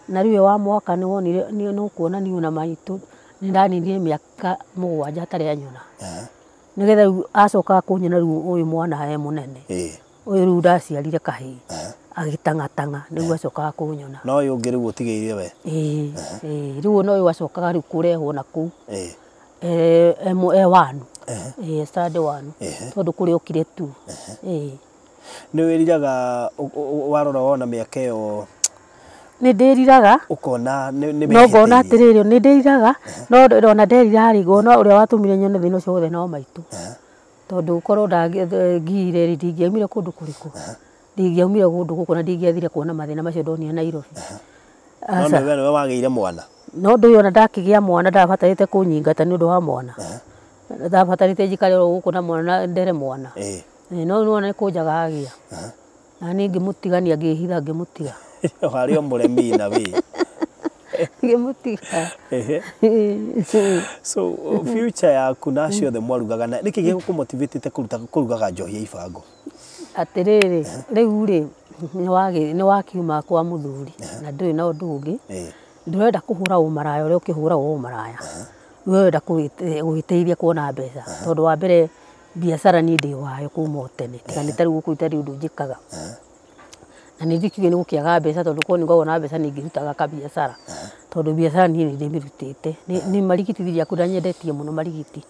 Na rĩu wa mwaka nĩ wonire nĩ ũkuona niĩ na maitũ nĩ ndaninire mĩaka 7 atarĩ anyona. Nĩgetha rĩu acokaga kũnyona rĩu ũyũ mwana e mũnene. Ũyũ rĩu ndaciarire kahĩĩ agĩtang'atang'a nĩguo acokaga kũnyona. No ũyũ ũngĩ rĩu ũtigĩire we. Rĩu no ũyũ acokaga rĩu kũrehwo na kũu. E wanu. Stade wanu. Tondũ kũrĩa okire tu. Nĩ wĩriraga warora wona mĩaka ĩyo? Nĩ ndĩriraga. Ũkona nĩ No ngona atĩrĩrĩ nĩ ndĩriraga no ona nderira rĩ ngona ũrĩa watũmire nyone thĩna ũcio wothe no maitũ. Tondũ korwo ndangire rĩ ndingĩaumire kũndũ kũrĩkũ. Ndingĩaumire kũndũ gũkũ na ndingĩathire kuona mathĩna macio ndonire Nairobi. No nĩwe nĩwe wagĩire mwana. No ndũĩ ona ndakĩgĩa mwana ndabatarĩte kũnyingata nĩ ũndũ wa mwana. Ndabatarĩte njikare oro gũkũ na mwana na ndere mwana. No nĩwona nĩ kũnjaga agĩa. Na niĩ ngĩmũtigania ngĩhitha ngĩmũtiga. Harĩ o mũremi na wĩ. Ngĩmũtiga. So future yaku na acio othe mwarugaga na nĩkĩ gĩgũkũmotivate kũruta kũrugaga njohi ya ibango? Atĩrĩrĩ rĩu rĩ nĩ wakiuma kwa mũthuri na ndũrĩ na ũndũ ũngĩ. Ndũrenda kũhũra ũmaraya ũrĩa ũkĩhũragwo ũmaraya. Ũrenda gwĩteithia kuona mbeca tondũ wa mbere biacara niĩ ndĩ wayo kuma o tene tiga nĩ ta rĩu gũkũ itarĩ ũndũ njĩkaga. Na nĩ ndikiuge nĩ gũkĩaga mbeca tondũ korwo nĩ ngoragwo na mbeca nĩ ingĩrutaga kabiacara tondũ biacara niĩ nĩ ndĩmĩrutĩte. Nĩ marigiti thiĩ yakwa nyendetie mũno marigiti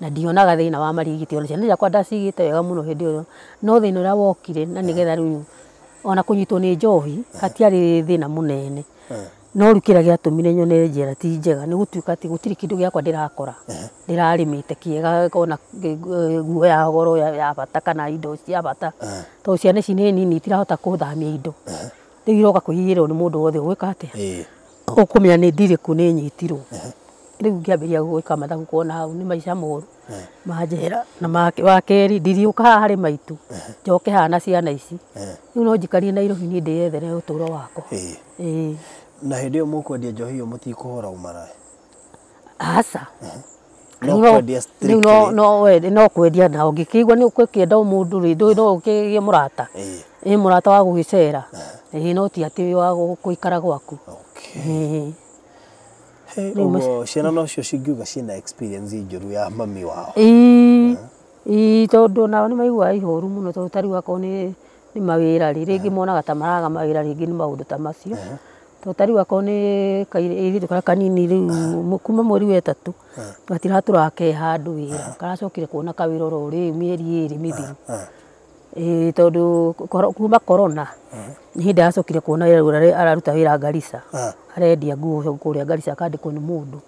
na ndionaga thĩna wa marigiti ona ciana ciakwa ndacigĩte wega mũno hĩndĩ ĩyo no thĩna ũrĩa wokire na nĩgetha rĩu ona kũnyitwo nĩ njohi hatiarĩ thĩna mũnene. No rĩu kĩrĩa gĩatũmire nyone njĩra ti njega nĩ gũtuĩka atĩ gũtirĩ kĩndũ gĩakwa ndĩrakora ndĩrarĩmĩte kĩega ona nguo ya goro ya bata kana indo cia bata tondũ ciana ici nĩ nini itirahota kũthamia indo. Rĩu iroka kũiyĩrwo nĩ mũndũ wothe ũgwĩka atĩa? Ũkũmenya nĩ ndirĩku nĩ nyitirwo. Rĩu ngĩambĩrĩria gwĩka mathabu kuona hau nĩ maica moru ma njera na wa kerĩ ndiriũka haha harĩ maitũ njoke haha na ciana ici. Rĩu no njikarie Nairobi niĩ ndĩyethere ũtũũro wakwa. Na hĩndĩ ĩyo mũkwendia njohi ĩyo mũtikũhũra ũmaraya? Aca. No kwendia strictly. No kwendia na ũngĩkĩigua nĩ ũgũkĩenda mũndũ rĩ no ũkĩgĩe mũrata. Ĩ mũrata wa gũgĩcera. No ti atĩ wa gũikara gwaku. Ũguo ciana nocio cingiuga ciĩna experience njũru ya mami wao. Ĩĩ tondũ nao nĩ maiguaga ihoru mũno tondũ ta rĩu akorwo nĩ mawĩra rĩ rĩngĩ monaga ta maraga mawĩra rĩngĩ nĩ maũndũ ta macio. Tondũ ta rĩu akorwo nĩ kairĩtu karĩa kanini rĩu kuma mweri wa 3 gatiratũraga ke handũ wĩra karacokire kuona kawĩra oro rĩu mĩeri 2 mĩthiru. Tondũ kuma corona nĩ hĩndĩ aracokire kuona wĩra araruta wĩra Garissa. Arendia nguo kũrĩa Garissa akandĩkwo nĩ mũndũ.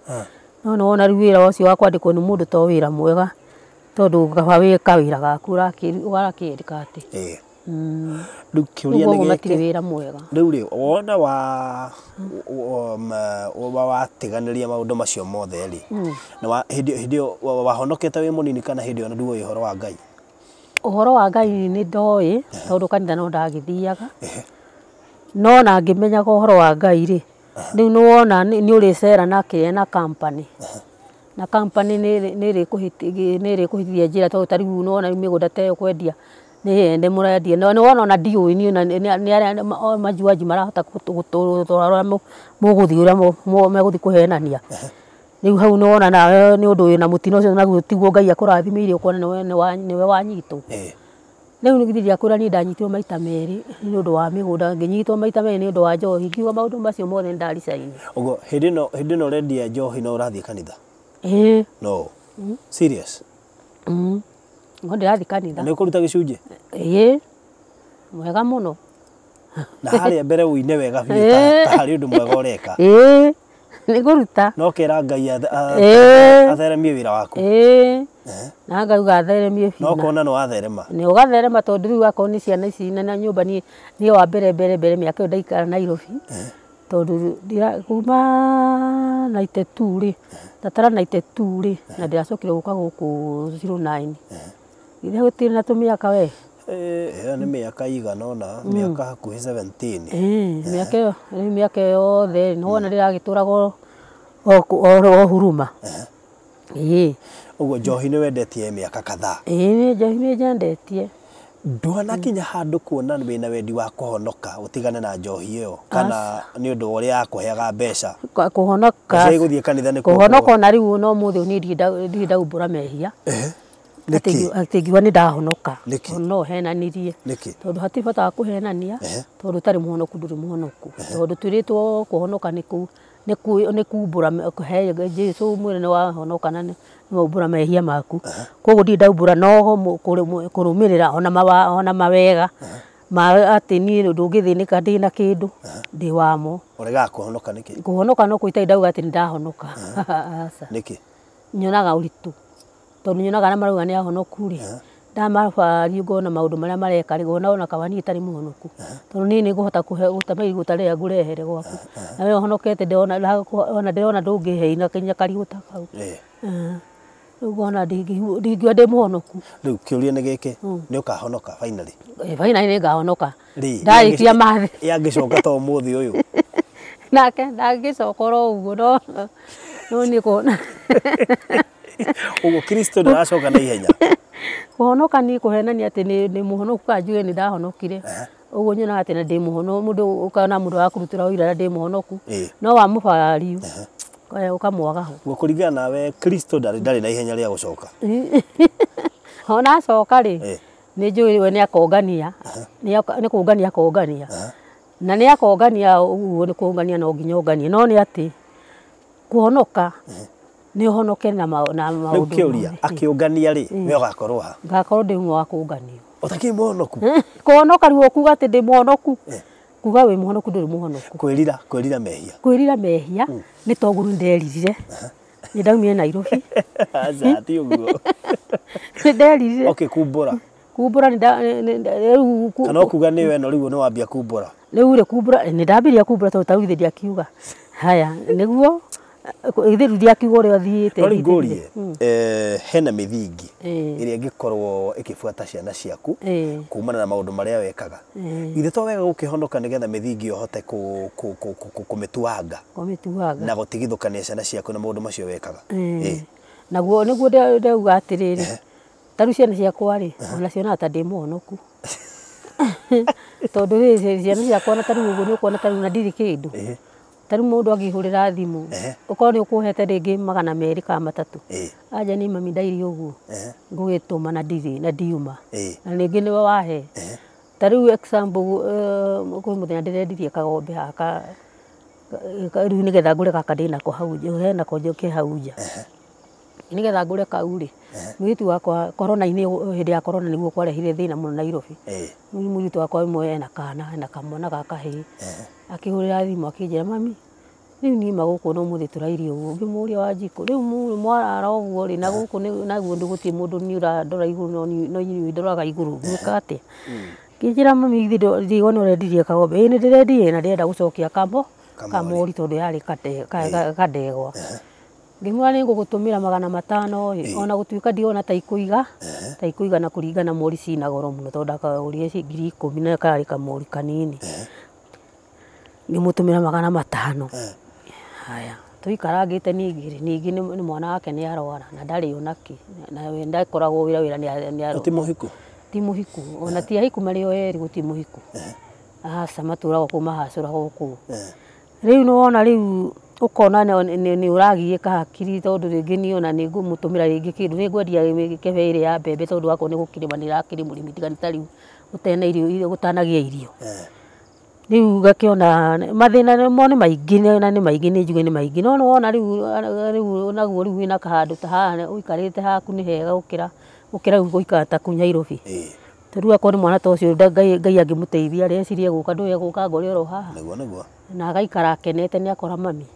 No nĩ wona rĩu wĩra ũcio wa kwandĩkwo nĩ mũndũ to wĩra mwega tondũ kaba wĩ kawĩra gaku ũrakĩandĩka atĩ. Rĩu kĩũria nĩ gĩkĩ. Matirĩ wĩra mwega. Rĩu rĩ wona watiganĩria maũndũ macio mothe rĩ na hĩndĩ ĩyo wahonokete wĩ mũnini kana hĩndĩ ĩyo ndũĩ ũhoro wa Ngai? Ũhoro wa Ngai nĩ ndoĩ tondũ kanitha no ndagĩthiaga. No na ngĩmenyaga ũhoro wa Ngai rĩ rĩu nĩ wona nĩ ũrĩcera nake na company. Na company nĩ ĩrĩkũhĩtithia njĩra tondũ ta rĩu nĩ wona mĩgũnda ta ĩyo kwendia nĩ ene mũrendia. No nĩ wona ona ndiũĩ niĩ nĩ arĩa majuaji marahota gũtwara ũrĩa mũgũthiĩ ũrĩa megũthiĩ kũhenania. Rĩu hau nĩ wona nawe nĩ ũndũ wĩna mũtino ũcio naguo tiguo Ngai akũrathimĩire ũkona nĩwe wanyitwo. Rĩu nĩ githĩ ndiakwĩra niĩ ndanyitirwo maita 2 nĩ ũndũ wa mĩgũnda ngĩnyitwo maita 2 nĩ ũndũ wa njohi ngiuga maũndũ macio mothe nĩ ndaricaini. Ũguo hĩndĩ ĩno ũrendia njohi no ũrathiĩ kanitha? Ĩĩ. No. Serious? No ndĩrathiĩ kanitha. Na nĩ ũkũruta gĩcunjĩ? Ĩĩ. Mwega mũno. Na harĩa mbere ũine wega biũ ta harĩ ũndũ mwega ũreka. Ĩĩ. Nĩ ngũruta. No kera Ngai atheremie wĩra waku. Ĩĩ. Na ngauga atheremie biũ. No ũkona nĩ watherema. Nĩ ũgatherema tondũ rĩu akorwo nĩ ciana ici na nyũmba niĩ wa mbere mbere mbere mĩaka ĩyo ndaikara Nairobi. Tondũ kuma 92 rĩ ndatara 92 rĩ na ndĩracokire gũka gũkũ 09. Githĩ gũtirĩ na tũmĩaka we? Ĩyo nĩ mĩaka igana ũna, mĩaka hakuhĩ 17. Mĩaka ĩyo rĩu mĩaka ĩyo yothe nĩ wona ndĩragĩtũraga o huruma. Ĩĩ. Ũguo njohi nĩ wendetie mĩaka kadhaa. Ĩĩ njohi nĩ njendetie. Ndwanakinya handũ kuona wĩna wendi wa kũhonoka ũtigane na njohi ĩyo kana nĩ ũndũ wa ũrĩa yakũheaga mbeca. Kũhonoka. Mbeca igũthiĩ kanitha nĩ kũhonoka ona rĩu no mũthĩ niĩ ndirĩ ndaumbũra mehia. Nĩkĩ? Atĩ ngiuga nĩ ndahonoka. Nĩkĩ? No henanirie. Nĩkĩ? Tondũ hatirĩ bata wa kũhenania, tondũ ũtarĩ mũhonoku ndũrĩ mũhonoku. Tondũ twĩrĩtwo kũhonoka nĩ kumbũra he Jesũ mwĩre nĩ wahonoka na nĩ waumbũra mehia maku. Koguo ndirĩ ndaumbũra no kũrũmĩrĩra ona mawega ma atĩ niĩ ndũngĩthĩnĩka ndĩna kĩndũ ndĩ wamo. Ũregaga kũhonoka nĩkĩ? Kũhonoka no kũu itarĩ ndauga atĩ nĩ ndahonoka. Aca. Nĩkĩ? Nyonaga ũritũ. Tondũ nyonaga arĩa marauga nĩ ahonoku rĩ, ndamabaria ngona maũndũ marĩa mareka rĩ, ngona ona kaba niĩ itarĩ mũhonoku. Tondũ niĩ nĩ ngũhota gũtema irigũ ta rĩrĩa ngũrehere gwaku. Na we ũhonokete ona ndĩrona ndũngĩhe kinya karigũ ta kau. Rĩu ngona ndingiuga ndĩ mũhonoku. Rĩu kĩũria nĩ gĩkĩ, nĩ ũkahonoka finally? Finally nĩ ngahonoka. Ndarĩkia mathĩ. Yangĩcoka ta ũmũthĩ ũyũ. Nake ndangĩcoka oro ũguo no niĩ kũhona. Ũguo Kristo ndaracoka na ihenya. Kũhonoka niĩ kũhenania atĩ nĩ mũhonoku kana njuge nĩ ndahonokire. Ũguo nyonaga atĩ ndĩ mũhonoku, mũndũ ũkona mũndũ wa kũrutĩra ũira na ndĩ mũhonoku, no wamũbariu ũkamwaga ho. Ũguo kũringana nawe Kristo ndarĩ na ihenya rĩa gũcoka. Ona acoka rĩ, nĩ njũĩ we nĩ akongania, nĩ kũngania akongania. Na nĩ akongania ũguo nĩ kũngania no nginya onganie, no nĩ atĩ kũhonoka nĩ ũhonoke na maũndũ. Rĩu kĩũria, akĩũngania rĩ, we ũgakorwo ha? Ngakorwo ndĩ ũmwe wa kũnganio. Ũtakĩrĩ mũhonoku? Kũhonoka rĩu ũkuga atĩ ndĩ mũhonoku. Kuga wĩ mũhonoku ndũrĩ mũhonoku. Kwĩrira, kwĩrira mehia. Kwĩrira mehia nĩ tondũ nĩ nderirire. Nĩ ndaumire Nairobi. Aca, ti ũguo. Nĩ nderirire. Okay, kumbũra. Kumbũra rĩu Kana ũkuga nĩ we no rĩu nĩ wambia kumbũra. Rĩu rĩ kumbũra nĩ ndambirie kumbũra tondũ ta rĩu ithe ndiakiuga. Haya, nĩguo ithe rĩu ndiakiuga ũrĩa thiĩte. No rĩu ngũrie, hena mĩthingi ĩrĩa ĩngĩkorwo ĩkĩbuata ciana ciaku kumana na maũndũ marĩa wekaga. Githĩ to wega gũkĩhonoka nĩgetha mĩthingi ũhote kũmĩtuanga. Kũmĩtuanga. Na gũtigithũkania ciana ciaku na maũndũ macio wekaga. Naguo nĩguo ndauga atĩrĩrĩ, ta rĩu ciana ciakwa rĩ, ona cionaga ta ndĩ mũhonoku. Tondũ rĩ, ciana ciakwa na ta rĩu ũguo nĩ ũkuona ta rĩu na ndirĩ kĩndũ. Ta rĩu mũndũ angĩhũrĩra thimũ, ũkorwo nĩ ũkũhete rĩngĩ 200 kana 300. Anja niĩ mami ndairie ũguo, ngũgĩtũma na ndirĩ na ndiuma. Na rĩngĩ nĩwe wahe. Ta rĩu example, kwĩ mũthenya ndĩrendirie kagombe gaka, rĩu nĩgetha ngũre gaka ndĩnako hau nja, henako ke hau nja. Nĩgetha ngũre kau rĩ, mũirĩtu wakwa corona-inĩ, hĩndĩ ya corona nĩguo kwarehire thĩna mũno Nairobi. Mũirĩtu wakwa ũmwe ena kana, ena kamwana ga kahĩĩ. Akĩhũrĩra thimũ akĩnjĩra mami, rĩu niĩ ma gũkũ no mũthĩ tũrairie ũguo. Ngĩmũria Wanjikũ, rĩu mwarara ũguo rĩ, na gũkũ naguo gũtirĩ mũndũ niĩ ũrandora igũrũ no inyuĩ ndoraga igũrũ, ngwĩka atĩa? Ngĩnjĩra mami ithe ndirona nĩ ũrendirie kagombe. Ĩĩ nĩ ndĩrendirie na ndĩrenda gũcokia kamori tondũ yarĩ kandegwa. Ngĩmwĩra nĩ ngũgũtũmĩra 500 ĩ, ona gũtuĩka ndiona ta ikũiga, ta ikũigana kũringana mori cina goro mũno tondũ ndakagũrire 10,000 na karĩ kamori kanini. Ngĩmũtũmĩra 500. Haya, tũikarangĩte ningĩ rĩ, ningĩ nĩ mwana wake nĩ arwara na ndarĩ ona kĩ, na we ndakoragwo wĩra nĩ arwara. Ti mũhiku? Ti mũhiku, ona ti ahiku marĩ o erĩ gũtirĩ mũhiku. Aca matũraga kũu mahacũraga kũu. Rĩu nĩ wona rĩu ũkona nĩ ũragiĩka hakiri tondũ rĩngĩ niĩ ona nĩ ngũmũtũmĩra rĩngĩ kĩndũ, nĩ ngwendia kĩbe ĩrĩa ya mbembe tondũ wakorwo nĩ gũkĩrĩma nĩ ĩrakĩrĩ mũrĩmi tiga nĩ ta rĩu gũtena irio, gũtanagĩa irio. Rĩu ngakĩona mathĩna mo nĩ maingĩ na nĩ maingĩ nĩ njuge nĩ maingĩ, no nĩ wona rĩu naguo rĩu wĩna kahandũ ta haha ũikarĩte haku nĩ hega gũkĩra rĩu gũikara ta kũu Nairobi. Tondũ rĩu akorwo nĩ mwana ta ũcio Ngai angĩmũteithia rĩ, ecirie gũka ndũĩ egũka ngore oro haha. Nĩguo nĩguo. Na agaikara akenete nĩ akora mami.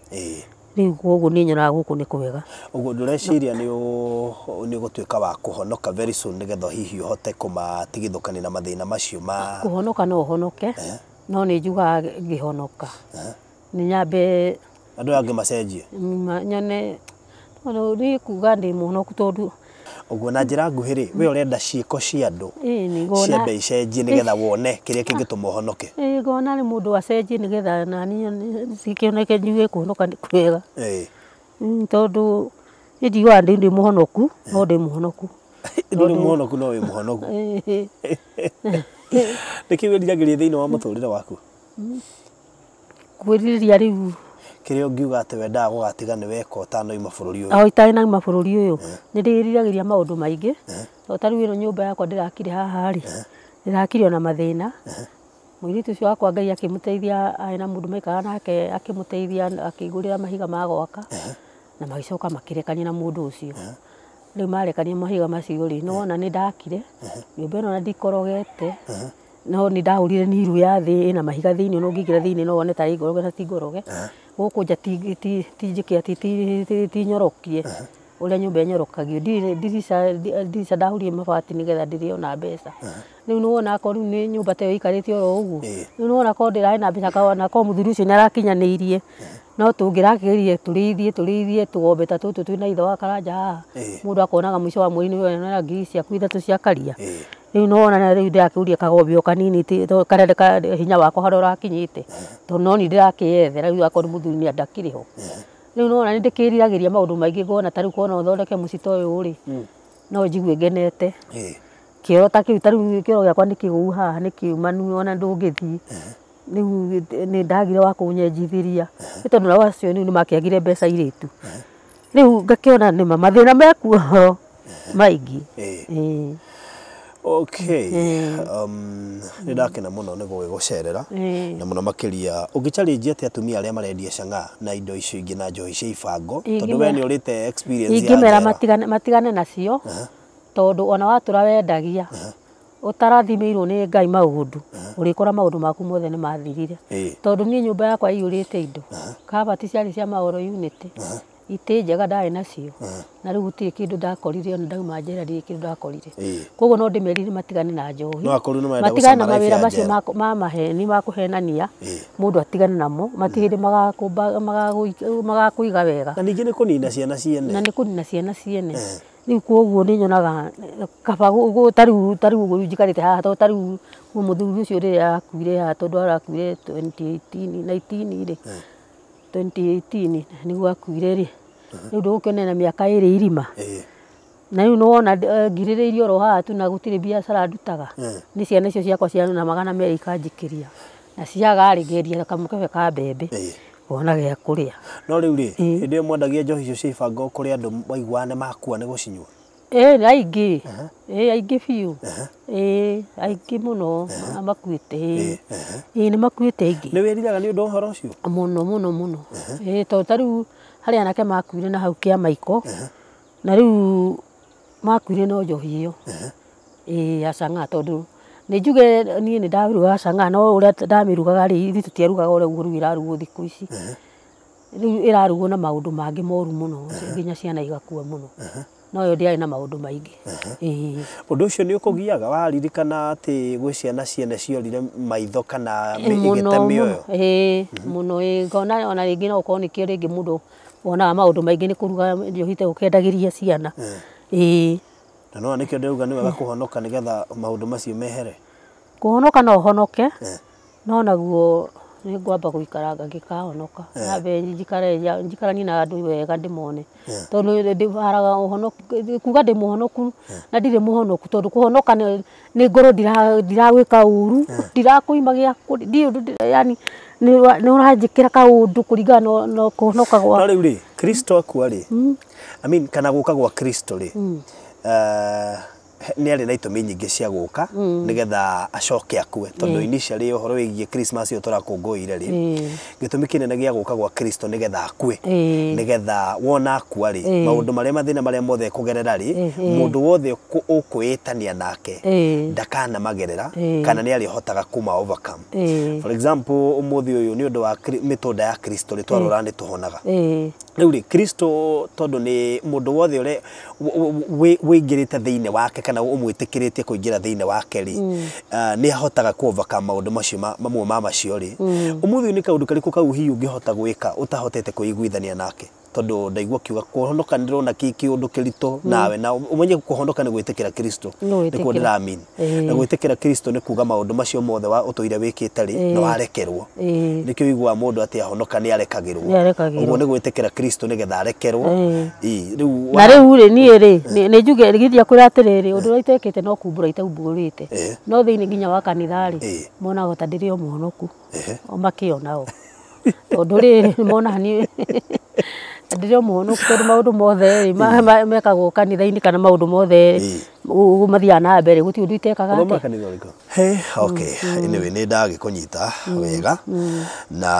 Rĩu koguo niĩ nyonaga gũkũ nĩ kwega. Ũguo ndũreciria nĩ ũgũtuĩka wa kũhonoka very soon nĩgetha hihi ũhote kũmatigithũkania na mathĩna macio ma Kũhonoka no ũhonoke, no nĩ njugaga ngĩhonoka. Nĩ nyambe andũ angĩ macenjie. Nyone tondũ niĩ kuga ndĩ mũhonoku tondũ Ũguo na njĩra nguhĩ rĩ, we ũrenda ciĩko cia andũ ciambe icenjie nĩgetha wone kĩrĩa kĩngĩtũma ũhonoke. Ĩĩ ngona nĩ mũndũ acenjie nĩgetha naniĩ cikĩoneke njuge kũhonoka nĩ kwega. Tondũ Niĩ ndiugaga ndĩ mũhonoku, no ndĩ mũhonoku. Ndũrĩ mũhonoku no wĩ mũhonoku. Nĩkĩ wĩriragĩria thĩinĩ wa mũtũrĩre waku? Kwĩrirĩria rĩu Kĩrĩa ũngiuga atĩ wendaga gũgatiga nĩ weka ũtanoima bũrũri ũyũ? O itanauma bũrũri ũyũ nĩ ndĩriragĩria maũndũ maingĩ. To ta rĩu ĩno nyũmba yakwa ndĩrakire haha rĩ, ndĩrakire ona mathĩna. Mũirĩtu ũcio wakwa Ngai akĩmũteithia, arĩ na mũndũ maikaraga nake akĩmũteithia akĩgũrĩra mahiga ma gwaka na magĩcoka makĩrekania na mũndũ ũcio. Rĩu marekania mahiga macio rĩ, nĩ wona nĩ ndakire nyũmba ĩno na ndikorogete, no nĩ ndahũrire niru ya thĩ ĩna mahiga thĩinĩ, no ũngĩingĩra thĩinĩ no wone tarĩ ngoroge na ti ngoroge. Gũkũ nja ti njĩke atĩ ti nyorokie ũrĩa nyũmba ĩnyorokagio. Ndirica ndahũrire mabati nĩgetha ndĩrĩe ona mbeca. Rĩu nĩ wona akorwo rĩu nĩ nyũmba ta ĩyo ĩikarĩte oro ũguo, rĩu nĩ wona akorwo ndĩrarĩ na mbeca ona akorwo mũthuri ũcio nĩ arakinyanĩirie, no tũngĩrakĩgeria tũrĩithie tũgombe ta tũtũ twĩna ithe wa Karanja haha, mũndũ akonaga mũico wa mweri nĩ wona ngiri ciaku 3 cia karia. Rĩu nĩ wona rĩu ndĩrakĩũria kagombe o kanini karĩa hinya wakwa harĩa ũrakinyĩte, tondũ no niĩ ndĩrakĩyethera rĩu akorwo mũthuri nĩ ndakĩrĩ ho. Rĩu nĩ wona nĩ ndĩkĩriragĩria maũndũ maingĩ, ngona ta rĩu kona ũthondeke mũcito ũyũ rĩ, no njigue ngenete. Kĩoro ta kĩu ta rĩu kĩoro gĩakwa nĩ kĩgũu haha nĩ kĩumanu ona ndũngĩthiĩ. Rĩu nĩ ndagire wa kũnyenjithĩria nĩ tondũ nao acio rĩu nĩ makĩagire mbeca irĩtu. Rĩu ngakĩona nĩma mathĩna mekuo maingĩ. Okay. Nĩ ndakena mũno nĩ gũgĩgũcerera na mũno makĩria ũngĩ-challenge atĩa atumia arĩa marendia cang'aa na indo icio ingĩ na njohi cia ibango, tondũ we nĩ ũrĩte experience ya Ingĩmera matigane nacio, tondũ ona watũra wendagia ũtarathimĩirwo nĩ Ngai maũndũ, ũrĩkora maũndũ maku mothe nĩ mathirire. Tondũ niĩ nyũmba yakwa ĩiyũrĩte indo, kabati ciarĩ cia maoro unit, itĩ njega ndarĩ nacio, na rĩu gũtirĩ kĩndũ ndakorire ona ndauma njera ndirĩ kĩndũ ndakorire. Koguo no ndĩmerire matigane na njohi, matigane na mawĩra macio ma maheni ma kũhenania, mũndũ atigane namo, matirĩ hĩndĩ magakũiga wega. Na ningĩ nĩ kũnina ciana ciene. Na nĩ kũnina ciana ciene. Rĩu koguo nĩ nyonaga kaba ta rĩu ũguo njikarĩte haha, tondũ ta rĩu mũthuri ũcio rĩrĩa akuire haha, tondũ arakuire 2018 19 rĩ, 2018 nĩguo akuire rĩ, rĩu ndũgũkĩona na mĩaka 2 irima. Na rĩu nĩ wona ngirĩrĩirie oro haha tu na gũtirĩ biacara ndutaga, nĩ ciana icio ciakwa cia na 200 ikanjikĩria, na ciaga rĩ ngendia kamũkebe ka mbembe wona gĩa kũrĩa. No rĩu rĩ, hĩndĩ ĩyo mwendagia njohi icio cia ibango kũrĩ andũ maiguaga nĩ makua nĩ gũcinyua? Ĩĩ aingĩ, ĩĩ aingĩ biũ, ĩĩ aingĩ mũno makuĩte, ĩĩ nĩ makuĩte aingĩ. Nĩ wĩriraga nĩ ũndũ wa ũhoro ũcio? Mũno mũno mũno. Ĩĩ tondũ ta rĩu harĩ anake makuire na hau Kĩamaiko, na rĩu makuire no njohi ĩyo ĩĩ ya cang'aa, tondũ nĩ njuge niĩ nĩ ndarugaga cang'aa, no ũrĩa ndamĩrugaga rĩ, ithuĩ tũtiarugaga ũrĩa ũguo rĩu ĩrarugwo thikũ ici. Rĩu ĩrarugwo na maũndũ mangĩ moru mũno, nginya ciana igakua mũno. No ĩyo ndĩarĩ na maũndũ maingĩ. Ũndũ ũcio nĩ ũkũgiaga waririkana atĩ gwĩ ciana ciene ciorire maitho kana igĩte mĩoyo? Ĩĩ mũno, ĩĩ ngona ona rĩngĩ no ũkorwo nĩkĩo rĩngĩ mũndũ wonaga maũndũ maingĩ nĩ kũruga njohi ta ũkendagĩria ciana. Ĩĩ. Na no nĩkĩo ndĩrauga nĩ wega kũhonoka nĩgetha maũndũ macio mehere. Kũhonoka no ũhonoke, no naguo nĩ ngwamba gũikaranga ngĩkahonoka. Nyambe njikaranie na andũ wega ndĩmone, tondũ ndĩharaga ũhonoku kuga ndĩ mũhonoku na ndirĩ mũhonoku, tondũ kũhonoka nĩ ngorwo ndiragwĩka ũru, ndirakũima gĩa kũrĩa, ndirĩ ũndũ, yani nĩ ũranjĩkĩra kaũndũ kũringana na kũhonoka gwa. No rĩu rĩ, Kristo akua rĩ, I mean kana gũka gwa Kristo rĩ, nĩ arĩ na itũmi nyingĩ cia gũka nĩgetha acoke akue, tondũ initially ũhoro wĩgiĩ Christmas ĩyo tũrakũngũĩire rĩ, gĩtũmi kĩnene gĩa gũka gwa Kristo nĩgetha akue, nĩgetha wona akua rĩ, maũndũ marĩa mathĩna marĩa mothe ekũgerera rĩ, mũndũ wothe ũkwĩĩtania nake ndakanamagerera, kana nĩ arĩhotaga kũma overcome. For example, ũmũthĩ ũyũ nĩ ũndũ wa mĩtũnda ya Kristo rĩ, twarora nĩ tũhonaga. Rĩu rĩ, Kristo tondũ nĩ mũndũ wothe ũrĩa wĩingĩrĩte thĩinĩ wake kana ũmwĩtĩkĩrĩtie kũingĩra thĩinĩ wake rĩ, nĩ ahotaga kũ overcome maũndũ macio mamwe ma macio rĩ. Ũmũthĩ ũyũ nĩ kaũndũ karĩkũ kau hihi ũngĩhota gwĩka ũtahotete kwĩiguithania nake? Tondu ndaigua kiuga kũhonoka ndĩrona kĩ kĩũndũ kĩritũ nawe na ũmenye kũhonoka nĩ gwĩtĩkĩra Kristo. Nĩ Nĩkuo gwĩtĩkĩra. ndĩramean. Na gwĩtĩkĩra Kristo nĩ kuga maũndũ macio mothe wa ũtũire wĩkĩte rĩ, nĩ warekerwo. Nĩkĩo ũiguaga mũndũ atĩ ahonoka nĩ arekagĩrwo. Nĩ arekagĩrwo. Ũguo nĩ gwĩtĩkĩra Kristo nĩgetha arekerwo. Ĩĩ, rĩu Na rĩu rĩ, niĩ rĩ, nĩ njuge githia kwĩra atĩrĩrĩ, ũndũ ũrĩa itekĩte no kumbũra itaumbũrĩte. No thĩinĩ nginya wa kanitha rĩ, monaga ta ndĩrĩ o mũhonoku. O makĩonao, tondũ rĩrĩ, monaga niĩ ndĩrĩ o mũhonoku, tondũ maũndũ mothe rĩ, mekagwo kanitha-inĩ kana maũndũ mothe mathiaga na mbere, gũtirĩ ũndũ itekaga. Ũthoma atĩ kanitha ũrĩkũ? Hey, okay. Anyway, nĩ ndagĩkũnyita wega na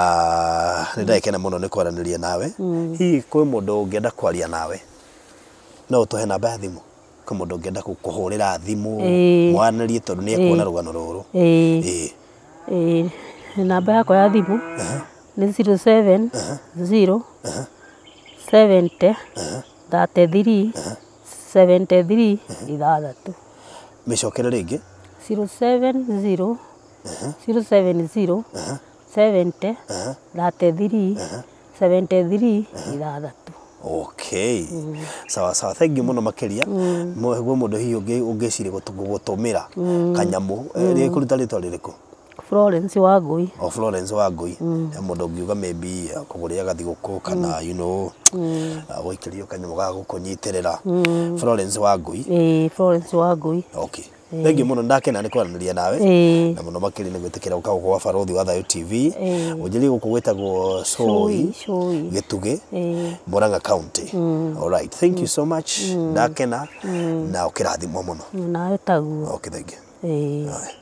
nĩ ndagĩkena mũno nĩ kwaranĩria nawe. Hihi kwĩ mũndũ ũngĩenda kwaria nawe, no ũtũhe namba ya thimũ? Kwĩ mũndũ ũngĩenda gũkũhũrĩra thimũ mwaranĩrie, tondũ nĩ ekuona rũgano rũrũ? Ĩĩ. Ĩĩ. Ĩĩ, namba yakwa ya thimũ nĩ 070 70 33 73 6. Mĩcokere rĩngĩ. 070 070 70 33 73 6. Okay. Sawa sawa, thank you mũno makĩria. Gwĩ mũndũ hihi ũngĩciria gũtũmĩra kanyamũ, rĩkũruta rĩtwa rĩrĩkũ? Florence Wangui. O Florence Wangui. He mũndũ ũngiuga maybe akũgũrĩra gathigũkũ kana gũikĩrio kanyamũ ga gũkũnyitĩrĩra, Florence Wangui. Ĩĩ, Florence Wangui. Okay. Thank you mũno, ndakena nĩ kwaranĩria nawe. Na mũno makĩria nĩ gwĩtĩkĩra gũka gũkũ gwa Barothi wa Thayu TV. Ũnjĩrie gũkũ gwĩtagwo Cũi? Cũi. Gĩtugĩ. Ĩĩ. Murang'a County. All right, thank you so much, ndakena na ũkĩrathimwo mũno. Nawe taguo. Okay, thank you. Ĩĩ. Aye.